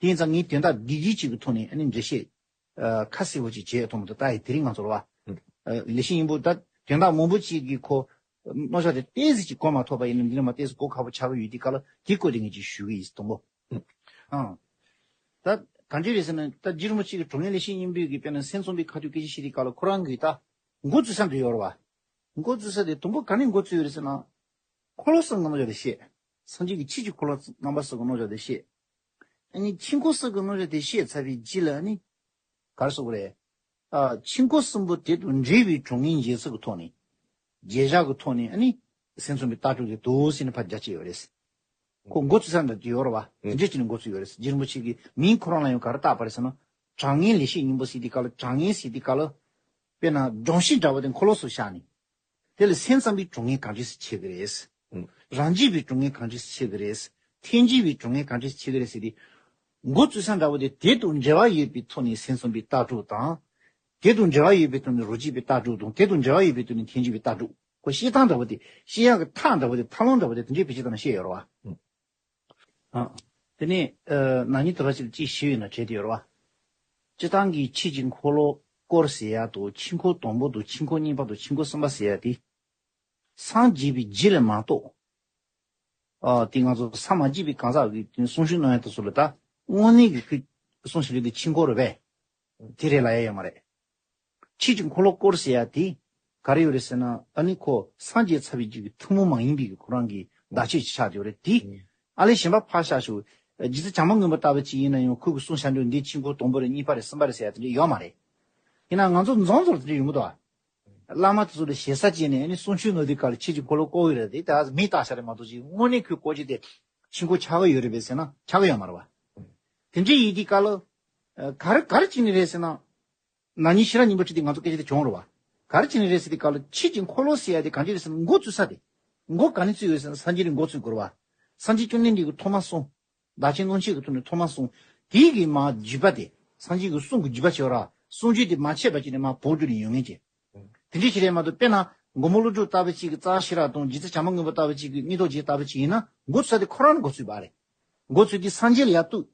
དེ་ཡིན་ཙང་ངས་དོན་དག་འདི་གི་ཅིག་གི་ཐོག་ནས་ཨ་ནི་འགྲེལ་བཤད། ཨ། ཁ་གསལ་པོ་ཅིག་བྱས་ཐུབ་མི་འདུག་ད་ཡི་དེ་རིང་ང་ཚོ་རེད་བ། ཨ། ལེགས་བཤད་སྙིང་པོ་ད་དོན་དག་མང་པོ་ཅིག་གི་ཁོ་རྣམ་གཞག་དེ་ཏོག་ཙམ་ཅིག་གོ་མ་ཐུབ་པ་ཡིན་ན། འདི་ནས་མར་ཏོག་ཙམ་གོ་ཁག་པོ་ཆགས་ཀྱི་ཡོད་དུས་སྐབས་ལ་དེ་སྐོར་དེ་ངས་ཅིག་ཞུ་གི་ཡིན། དང་པོ། ཨང་། ད་གང་ཅི་རེད་ཟེར་ན། ད་རྗེ་རིན་པོ་ཆེ་གིས་དྲུང་ངེ་ལེགས་བཤད་སྙིང་པོའི་གི་དཔེར་ན་སེམས་ཙམ་པའི་ཁ་ཐུག་སྐད་ཆ་བཤད་དུས་སྐབས་ལ་ཁོ་རང་གིས་ད་འགོ་བཙུགས་ས་འདི་ཡོད་རེད་བ། འགོ་བཙུགས་ས་དེ་དང་པོ་ག་ནས་འགོ་བཙུགས་ཡོད་རེད་ཟེར་ན། འཁོར་ལོ་གསུམ་གྱི་རྣམ་གཞག་དེ་བཤད། སངས་རྒྱས་ཀྱི་ཆོས་ཀྱི་འཁོར་ལོ་རྣམ་པ་གསུམ་གྱི་རྣམ་གཞག་དེ་བཤད། ཨ་ནི་ཆོས་འཁོར་གསུམ་གྱི་རྣམ་གཞག་དེ་བཤད་ཚར་བའི་རྗེས་ལ་ཨ་ནི། ག་རེ་ཟེར་དགོས་རེད། ཨ། ཆོས་འཁོར་གསུམ་པོ་དེ་དང་འབྲེལ་བའི་དྲུང་ངེ་འབྱེད་སྲོལ་གྱི་ཐོག་ནས། རྒྱས་བཤད་ཀྱི་ཐོག་ནས་ཨ་ནི། སེམས་ཙམ་པའི་ལྟ་གྲུབ་དེ་འདུག་སེ་ནས་ཕར་རྒྱ་བསྐྱེད་ཡོད་རེད། ཁོ་འགོ་བཙུགས་ས་འདྲ་དེ་ཡོད་རེད་བ། དེ་འདྲས་བྱས་ནས་འགོ་བཙུགས་ཡོད་རེད། རྗེ་རིན་པོ་ཆེ་གི་མིང་ཁོ་རང་ལ་ཡང་ག་རེ་བཏགས་པ་རེད་ཟེར་ན། དྲང་ངེ་ལེགས་བཤད་སྙིང་པོ་ཟེར་དུས་སྐབས་ལ། དྲང་ངེ་ཟེར་དུས་སྐབས་ལ། དཔེར་ན་སྒྲོམ་གཞི་འདྲ་བོ་དེ་འཁོར་ལོ་སུ་བཞག་ནས། དེ་ལ་སེམས་ཙམ་པའི་དྲུང་ངེ་གང་འདྲས་སེ་ཆགས་ཀྱི་རེད། ཨུ། རང་རྒྱུད་པའི་དྲུང་ངེ་གང་འདྲས་སེ་ཆགས་ཀྱི་རེད། ཐལ་འགྱུར་བའི་དྲུང་ངེ་གང་འདྲས་སེ་ཆགས་ཀྱི་རེད་ཟེར་ཏེ། འགོ་བཙུགས་ས་འདྲ་བོ་དེ་དེ་དང་འབྲེལ་བ་ཡོད་པའི་ཐོག་ནས་སེམས་ཙམ་པའི་ལྟ་གྲུབ་དང་། དེ་དང་འབྲེལ་བ་ཡོད་པའི་ཐོག་ནས་རང་རྒྱུད་པའི་ལྟ་གྲུབ་དང་། དེ་དང་འབྲེལ་བ་ཡོད་པའི་ཐོག་ནས་ཐལ་འགྱུར་བའི་ལྟ་གྲུབ། ཁོ་བཤད་སྟངས་འདྲ་བོ་དེ། བཤད་ཡག་གི་ཐབས་འདྲ་བོ་དེ། ཐབས་ལམ་འདྲ་བོ་དེ། དེ་འདྲའི་བེད་སྤྱོད་བཏང་ནས་བཤད་ཡོད་རེད་བ། ཨུ། ཨ། དེ་ནས། ཨ། ན་ནིང་དུ་བ་ཞིག་ཅིག་ཞུས་ཡོད་ན་བྲིས་ཏེ་ཡོད་རེད་བ། སྤྱིར་བཏང་གི་ཆོས་ཀྱི་འཁོར་ལོ་ འཁོར་ཟེར་ཡ་དང་། ཆོས་འཁོར་དང་པོ་དང་། ཆོས་འཁོར་གཉིས་པ་དང་། ཆོས་འཁོར་གསུམ་པ་ཟེར་ཡ་དེ། སངས་རྒྱས་པའི་རྗེས་ལ་མ་གཏོགས། ཨ། དེ་ང་ཚོ་སངས་མ་རྒྱས་པའི་གང་ཟག་གི་གསུང་ཆོས་གནང་ཡ་དེ་ཚོ་ལ་ད་དངོས་གནས་ཀྱི་ཁོས་གསུང་བཤད་རྒྱུ་དེ་ཆོས་འཁོར་རེད་པས། དེ་རེད་ལབ་ཡ་ཡོད་མ་རེད། ཆོས་ཀྱི་འཁོར་ལོ་བསྐོར་ཟེར་ཡ་དེ་ག་རེ་ཡོད་རེད་ཟེར་ན། ཨ་ནི་ཁོ་སངས་རྒྱས་ཚར་བའི་རྗེས་ཀྱི་ཐུན་མོང་མ་ཡིན་པའི་ཁོ་རང་གི་བརྡ་ཆད་ཅིག་ཆགས་ཡོད་རེད་དེ། ཨ་ལས་གཞན་པ་ཕར་བཞག་ཞུ། རྗེ་བཙུན་བྱམས་པ་མགོན་པོ་ལྟ་བུ་ཅིག་ཡིན་ན་ཡང་ཁོ་གི་གསུང་བཤད་རྒྱུ་འདི་ཆོས་འཁོར་དང་པོ་རེད། གཉིས་པ་རེད། གསུམ་པ་རེད་ཟེར་ཡ་དེ་འདྲ་ཡོད་མ་རེད། ཡིན་ན་ང་ཚོ་འཛོམས་ཚོར་དེ་འདྲ་ཡོང་གི་འདུག་ཨ། བླ་མ་དེ་ཚོ་ལ་ཞེ་ས་བྱས་ནས་ཨ་ནི་གསུང་ཆོས་གནང་དུས་སྐབས་ལ་ཆོས་ཀྱི་འཁོར་ལོ་བསྐོར་གི་རེད་དེ། ད་མིང་བཏགས་བཞག་རེད་མ་གཏོགས་ཅིག་དངོས་གནས་ཁོས་བསྐོར་རྒྱུ་དེ་ཆོས་འཁོར་ཆགས་ཀྱི་ཡོད་རེད་པས་ཟེར་ན་ཆགས་ཀྱི་ཡོད་མ་རེད་བ། དེ་འདྲ་ཡིན་དུས་སྐབས་ལ་ག་རེ་ག་རེ་བྱས་ནས་རེད་ཟེར་ན། ན་ནིང་ཤེས་རབ་སྙིང་པོ་ཁྲིད་དེ་ང་ཚོ་སྐད་ཆ་དེ་བྱུང་རེད་བ། ག་རེ་བྱས་ནས་རེད་ཟེར་དུས་སྐབས་ལ་ཆོས་ཀྱི་འཁོར་ལོ་ཟེར་ཡ་དེ་གང་ཅི་རེད་ཟེར་ན། འགོ་བཙུགས་ས་དེ། འགོ་ག་ནས་བཙུགས་ཡོད་ཟེར་ན་སངས་རྒྱས་ནས་འགོ་བཙུགས་དགོས་རེད་བ། སངས་རྒྱས་བཅོམ་ལྡན་འདས་ཀྱིས་ཐོག་མར་གསུངས། བདག་ཆེན་ཀློང་ཆེན་གྱི་ཐོག་ནས་ཐོག་མར་གསུངས། དེའི་གི་མ་བརྒྱུད་པ་དེ། སངས་རྒྱས་ཀྱི་གསུང་གི་བརྒྱུད་པ་བྱས་ར། གསུང་རྒྱུན་དེ་མ་ཆད་པ་བྱས་ནས་མར་བོར་རྒྱུ་ནས་ཡོང་མཁན་ཅིག་དེ་འདྲ་ཞིག་རེད་མ་གཏོགས། དཔེར་ན་མགོན་པོ་ཀླུ་སྒྲུབ་ལྟ་བུ་ཅིག་གི་རྩ་ཤེས་རབ་དང་། རྗེ་བཙུན་བྱམས་པ་མགོན་པོ་ལྟ་བུ་ཅིག་གི་སྙིང་སྟོབས་རྒྱས་ལྟ་བུ་ཅིག་ཡིན་ན་འགོ་བཙུགས་ས་དེ་ཁོ་རང་ནས་འགོ་བཙུགས་པ་རེད། འགོ་བཙུགས་དུས་སངས་རྒྱས་ལ་ཡར་གཏུགས།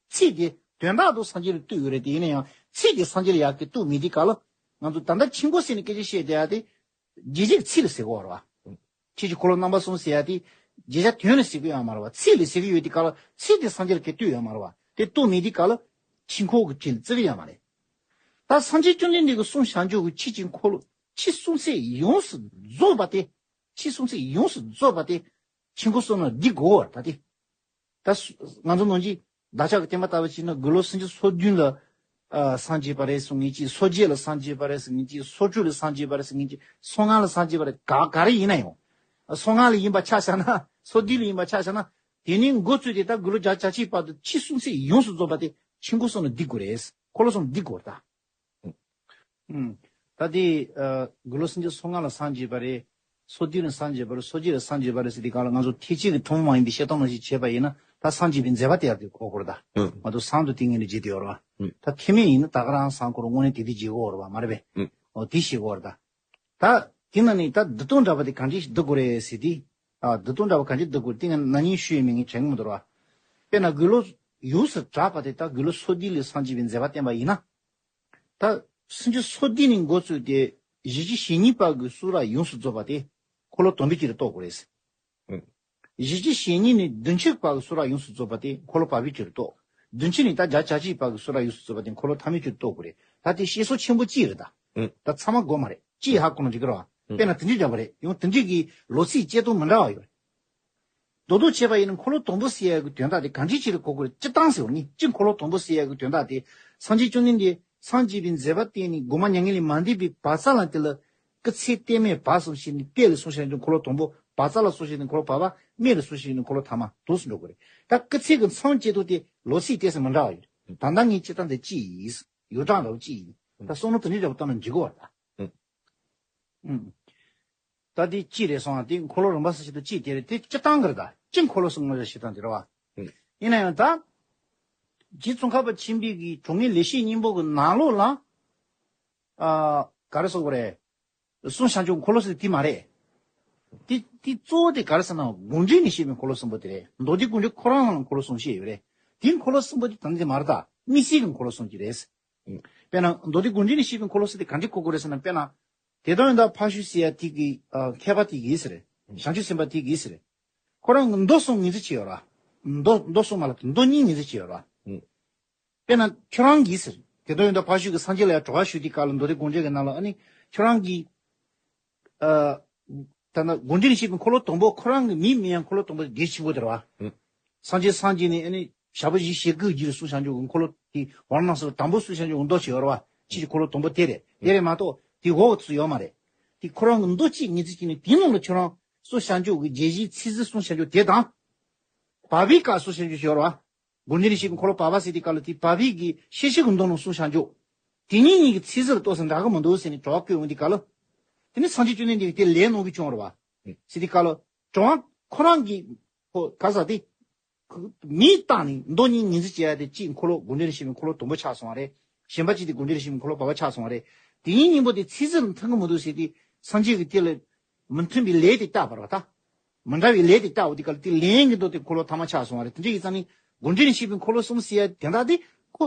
ཚིག་དེ་དོན་དག་ཏུ་སངས་རྒྱས་ལ་གཏུགས་ཡོད་རེད་དེ། ཡིན་ན་ཡང་ཚིག་དེ་སངས་རྒྱས་ལ་ཡར་གི་གཏུགས་མེད་དུས་སྐབས་ལ། ང་ཚོ་ད་ལྟ་ཆོས་འཁོར་ཟེར་ནས་སྐད་ཆ་བཤད་བསྡད་ཡ་དེ། རྗེས་བྱེད་ཀྱི་ཚིག་ལ་ཟེར་གི་ཡོད་རེད་བ། ཆོས་ཀྱི་འཁོར་ལོ་རྣམ་པ་གསུམ་ཟེར་ཡ་དེ། རྗེས་བྱེད་དོན་ལ་ཟེར་གི་ཡོད་མ་རེད་བ། ཚིག་ལ་ཟེར་གི་ཡོད་དུས་སྐབས་ལ་ཚིག་དེ་སངས་རྒྱས་ལ་གི་གཏུགས་ཡོད་མ་རེད་བ། དེ་གཏུགས་མེད་དུས་སྐབས་ལ་ཆོས་འཁོར་གྱི་ཆོས་ལ་བརྩི་གི་ཡོད་མ་རེད། ད་སངས་རྒྱས་བཅོམ་ལྡན་འདས་ཀྱིས་གསུངས་བཞག་རྒྱུ་གི་ཆོས་ཀྱི་འཁོར་ལོ། ཆོས་གསུང་ཚད་ཡོངས་སུ་རྫོགས་པ་དེ། ཆོས་གསུང་ཚད་ཡོངས་སུ་རྫོགས་པ་དེ་ཆོས་འཁོར་གསུམ་ལ་འདི་དགོས་པ་དེ། ད་སུ་ང་ཚོ་ནང་བཞིན་བདག་ཅག་གི་བསྟན་པ་ལྟ་བུ་བྱས་ན་དགུང་ལོ་སུམ་ཅུ་སོ་བདུན་ལ། ཨ། སངས་རྒྱས་པ་རེད་གསུང་མཁན་ཅིག་སོ་བརྒྱད་ལ་སངས་རྒྱས་པ་རེད་གསུང་མཁན་ཅིག་སོ་དྲུག་ལ་སངས་རྒྱས་པ་རེད་གསུང་མཁན་ཅིག་སོ་ལྔ་ལ་སངས་རྒྱས་པ་རེད། ག་ག་རེ་ཡིན་ན་ཡང་། སོ་ལྔ་ལ་ཡིན་པ་ཆ་བཞག་ན། སོ་བདུན་ལ་ཡིན་པ་ཆ་བཞག་ན། དེ་ནས་འགོ་བཙུགས་ཏེ་ད་དགུང་ལོ་བརྒྱ་ཆ་གཅིག་བར་དུ་ཆོས་གསུང་ཚད་ཡོངས་སུ་རྫོགས་པ་དེ་ཆོས་འཁོར་གསུམ་ལ་འདི་དགོས་རེད། འཁོར་ལོ་གསུམ་འདི་དགོས་རེད་ད། ཨུམ། ད་དེ། ཨ། དགུང་ལོ་སུམ་ཅུ་སོ་ལྔ་ལ་སངས་རྒྱས་པ་རེད། སོ་བདུན་ལ་སངས་རྒྱས་པ་རེད། སོ་བརྒྱད་ལ་སངས་རྒྱས་པ་རེད་ཟེར་དུས་སྐབས་ལ། ང་ཚོ་ཐེག་ཆེན་གྱི་ཐུན་མོང་མ་ཡིན་པའི་བཤད་སྟངས་ནང་བཞིན་བྱས་པ་ཡིན་ན། ད་སངས་རྒྱས་པའི་མཛད་པ་དེ་ཡར་དེ་གོ་དགོས་རེད་ད། ཨུམ། མ་གཏོགས་སང་དུ་དེ་ངེས་ནས་བརྗེད་དེ་ཡོད་རེད་བ། ཨུམ། ད་ཐེག་དམན་ཡིན་ན་ད་ག་རང་སང་འཁོར་དངོས་གནས་དེ་དེ་བརྗེད་དགོས་རེད་བ། མ་རེད་པས། ཨུམ། འོ་དེ་ཤེས་དགོས་རེད་ད། ད་དེ་ན་ནི་ད་འདི་དང་འདྲ་བ་དེ་གང་འདྲས་ཤིག་འདི་དགོས་རེད་ཟེར་དུས། ཨ། འདི་དང་འདྲ་བ་གང་ཅི་འདི་དགོས་རེད། དེ་ང་ན་ནིང་ཞུས་ཡོད་མེད་ངས་དྲན་གི་མི་འདུག་ར། དཔེར་ན་དགུང་ལོ་ཡོངས་སུ་གྲགས་པ་དེ་ད་དགུང་ལོ་སོ་བདུན་ལ་སངས་རྒྱས་པའི་མཛད་པ་བསྟན་པ་ཡིན་ན། ད་སུམ་ཅུ་སོ་བདུན་ནས་འགོ་བཙུགས་ཏེ་གཞི་བཅུ་ཞེ་གཉིས་པ་གི་གསུང་རབ་ཡོངས་སུ་རྫོགས་པ་དེ་འཁོར་ལོ་དང་པོའི་ཆེད་དུ་གཏོགས་དགོས་རེད། ཨུ། གཞི་བཅུ་ཞེ་གཉིས་ནས་བདུན་ཅུ་པ་གི་གསུང་རབ་ཡོངས་སུ་རྫོགས་པ་དེ་འཁོར་ལོ་བར་པའི་ཆེད་དུ་གཏོགས། བདུན་ཅུ་ནས་ད་བརྒྱ་ཆ་གཅིག་པ་གི་གསུང་རབ་ཡོངས་སུ་རྫོགས་པ་དེ་འཁོར་ལོ་ཐ་མའི་ཆེད་དུ་གཏོགས་དགོས་རེད། ད་དེ་བཤད་སྲོལ་ཆེན་པོ་གཅིག་རེད་ད། ཨུ། ད་ཚང་མ་དགོས་མ་རེད། གཅིག་ཧ་གོ་ན་འགྲིག་གི་རེད་བ། ཨུ། དཔེར་ན་དེ་འདྲའི་འདྲ་བ་རེད། ཡང་དེ་འདྲའི་གི་ལོ་ཚིགས་བཅད་སྟངས་མི་འདྲ་བ་ཡོད་རེད། རྡོག་རྡོག་བྱས་པ་ཡིན་ན་འཁོར་ལོ་དང་པོ་ཟེར་ཡག་གི་དོན་དག་དེ་གང་འདྲ་ཅིག་ལ་གོ་དགོས་རེད། སྤྱིར་བཏང་ཟེར་བ་ནི། སྤྱིར་འཁོར་ལོ་དང་པོ་ཟེར་ཡག་གི་དོན་དག་དེ་སངས་རྒྱས་བཅོམ་ལྡན་འདས་སངས་རྒྱས་པའི་མཛད་པ་བསྟན་ནས་འགོག་མ་མྱ་ངན་ལས་མ་འདས་པའི་བར་མཚམས་ལ། དེ་ལ་སྐུ་ཚེ་གཏད་མེད་བར་གསུམ་ཞེས་ནས། གཏད་ལ་གསུངས་བཞག་རྒྱུ་འཁོར་ལོ་དང་པོ། བར་མཚམས་ལ་གསུངས་བཞག་རྒྱུ་འཁོར་ལོ་བར་པ། སྨད་ལ་གསུངས་བཞག་རྒྱུ་འཁོར་ལོ་ཐ་མ། དུས་སུ་འགྲོ་དགོས་རེད། ད་སྐུ་ཚེ་གི་མཚམས་བཅད་སྟངས་དེ་ལོ་ཚིགས་ཏོག་ཙམ་མི་འདྲ་བ་ཡོད། ད་ལྟ་ངས་བྱེད་སྟངས་དེ་གཅིག་ཡིན། ཡོ་བསྲང་འདྲ་བོ་གཅིག་ཡིན། ད་བསམ་བློ་དེ་འདྲའི་འདྲ་བོ་བཏང་ན་འགྲིག་གི་རེད་ད། ཨུ། ད་དེ་གཅིག་རེད་སོང་། དེ་འཁོར་ལོ་རིམ་པ་སུ་ཞིག་ཏུ་གཅིག་དེ་རེད། དེ་སྤྱིར་བཏང་གི་རེད་ད། སྤྱིར་འཁོར་ལོ་གསུམ་ངོ་ཡ་བཤད་སྟངས་དེ་རེད་བ། ཨུ། ཡིན་ན་ཡང་ད། རྗེ་ཙོང་ཁ་པ་ཆེན་པོའི་གི་དྲུང་ངེ་ལེགས་བཤད་སྙིང་པོ་གི་ནང་ལོགས་ལ། ཨ། ག་རེ་ཟེར་དགོས་རེད། གསུངས་བཞག་རྒྱུ་འཁོར་ལོ་གསུམ་དེ་མ་རེད། དེ་དེ་གཙོ་བོ་དེ་ག་རེ་ཟེར་ན་དགོངས་འགྲེལ་ནས་བཤད་པའི་འཁོར་ལོ་གསུམ་པོ་དེ་རེད། མདོ་སྡེ་དགོངས་འགྲེལ་ཁོ་རང་ལ་འཁོར་ལོ་གསུམ་བཤད་ཡོད་རེད། དེ་འཁོར་ལོ་གསུམ་པོ་དེ་ད་ནི་དེ་མ་རེད་ད། དམིགས་བསལ་གྱི་འཁོར་ལོ་གསུམ་ཅིག་རེད། དཔེར་ན་མདོ་སྡེ་དགོངས་འགྲེལ་ནས་བཤད་པའི་འཁོར་ལོ་གསུམ་དེ་ག་འདྲས་གོ་དགོས་རེད་ཟེར་ན། དཔེར་ན། བདེ་སྟོང་ཡོན་བདག་ཕར་ཞོག་ཟེར་ཡ་དེ་གི། ཨ། མཁས་པ་དེ་གིས་ཟེར། བྱང་ཆུབ་སེམས་དཔའ་དེ་གིས་ཟེར། ཁོ་རང་གི་མདོ་གསུམ་ངོས་འཛིན་བྱས་ཡོད་ར། མདོ་མདོ་གསུམ་མ་ལབ། མདོ་གཉིས་ངོས་འཛིན་བྱས་ཡོད་ར། ཨུ། དཔེར་ན་ཁྱོད་རང་གིས་ཟེར། བདེ་སྟོང་ཡོན་བདག་ཕར་ཞོག་གིས་སངས་རྒྱས་ལ་ཡ་དྲི་བ་ཞུ་དུས་སྐབས་ལ། མདོ་སྡེ་དགོངས་འགྲེལ་གྱི་ནང་ལ། ཨ་ནི་ཁྱོད་རང་གིས། ཨ། ད་ནི་དགོངས་འགྲེལ་ནས་བཤད་པའི་འཁོར་ལོ་དང་པོ་ཁོ་རང་གི་མིང་མིན་ཡང་འཁོར་ལོ་དང་པོ་དེ་གལ་ཆེན་པོ་དེ་རེད་བ། ཨུ། སངས་རྒྱས་སངས་རྒྱས་ནས། ཨ་ནི་ཞག་པོ་བཞི་ཞེ་དགུ་གི་རྗེས་ལ་གསུངས་བཞག་རྒྱུ་གི་འཁོར་ལོ་དེ། ཝཱ་ར་ཎ་སི་ལ་དང་པོ་གསུངས་བཞག་རྒྱུ་གི་མདོ་ཞིག་ཡོད་རེད་བ། ཕྱིས་ཀྱི་འཁོར་ལོ་དང་པོ་དེ་རེད། དེ་རེད་མ་གཏོགས་དེའི་འོག་ཏུ་ཡོད་མ་རེད། དེ་ཁོ་རང་གི་མདོ་གཅིག་ངོས་འཛིན་བྱས་ནས་དེའི་ནང་ལ་ཁྱོད་རང་གསུངས་བཞག་རྒྱུ་གི་རྒྱས་བཤད་ཚིག་ཟིན་གསུངས་བཞག་རྒྱུ་དེ་དང་། བར་པའི་སྐབས་གསུངས་བཞག་རྒྱུ་ཞིག་ཡོད་རེད་བ། དགོངས་འགྲེལ་ནས་བཤད་པའི་འཁོར་ལོ་བར་པ་ཟེར་དུས་སྐབས་ལ་དེ་བར་པའི་གི་ཤེར་ཕྱིན་གྱི་མདོ་ནང་གསུངས་བཞག་རྒྱུ། དེ་གཉིས་གཉིས་ཀྱི་ཚིག་ཟིན་ཏོག་ཙམ་འདྲ་གི་མི་འདུག་ཟེར་ནས་དྲི་བ་བཀོད་འོང་དུས་སྐབས་ལ། དེ་ནི་སངས་རྒྱས་བཅོམ་ལྡན་འདས་ཀྱིས་དེ་ལན་གནང་གི་བྱུང་བ་རེད་བ། ཟེར་དུས་སྐབས་ལ། དྲི་བ་ཁོ་རང་གིས། ཁོ་ག་ཟེར་དེ། མིང་བཏགས་ནས་མདོ་གཉིས་ངོས་འཛིན་བྱེད་ཡ་དེ། གཅིག་འཁོར་ལོ་དགོངས་འགྲེལ་ནས་བཤད་པའི་འཁོར་ལོ་དང་པོ་ཆགས་སོང་བ་རེད། གཞན་པ་གཅིག་དེ་དགོངས་འགྲེལ་ནས་བཤད་པའི་འཁོར་ལོ་བར་པ་ཆགས་སོང་བ་རེད། དེ་གཉིས་གཉིས་པོ་དེ་ཚིག་ཟིན་ལ་མཐུན་གི་མི་འདུག་ཟེར་དུས། སངས་རྒྱས་ཀྱིས་དེ་ལ་མི་མཐུན་པའི་ལན་དེ་བཏབ་པ་རེད་བ་ད། མི་འདྲ་བའི་ལན་དེ་བཏབ་པ་དེ་སྐབས་ལ་དེ་ལན་གྱི་མདོ་དེ་འཁོར་ལོ་ཐ་མ་ཆགས་སོང་བ་རེད། དེ་འདྲ་ཡིན་ཙང་ནི་དགོངས་འགྲེལ་ནས་བཤད་པའི་འཁོར་ལོ་གསུམ་ཟེར་ཡ་དེ་འདྲ་དེ་ཁོ།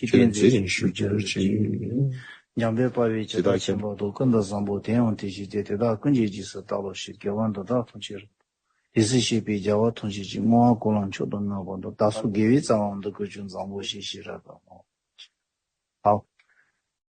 ཆོས་ཀྱི་མཛད་ཅིང་ཞུ་གྱུར་ཅིག། འཇམ་དཔལ་དཔའ་བོས་ཇི་ལྟར་མཁྱེན་པ་དང་། ཀུན་ཏུ་བཟང་པོ་དེ་ཡང་དེ་བཞིན་ཏེ། དེ་དག་ཀུན་གྱི་རྗེས་སུ་བདག་སློབ་ཕྱིར། དགེ་བ་འདི་དག་མཐོང་ཕྱིར་རོ། དེ་སྲིད་གཤེགས་པའི་རྒྱལ་བ་ཐམས་ཅད་ཀྱིས། བསྔོ་བ་ཀུན་ལ་མཆོག་ཏུ་བསྔགས་པ་དང་། བདག་སོགས་དགེ་བའི་རྩ་བ་འདི་ཀུན་ཀྱང་། བཟང་པོ་ཞེས་བྱར་བསྔགས་སོ། ཧའོ།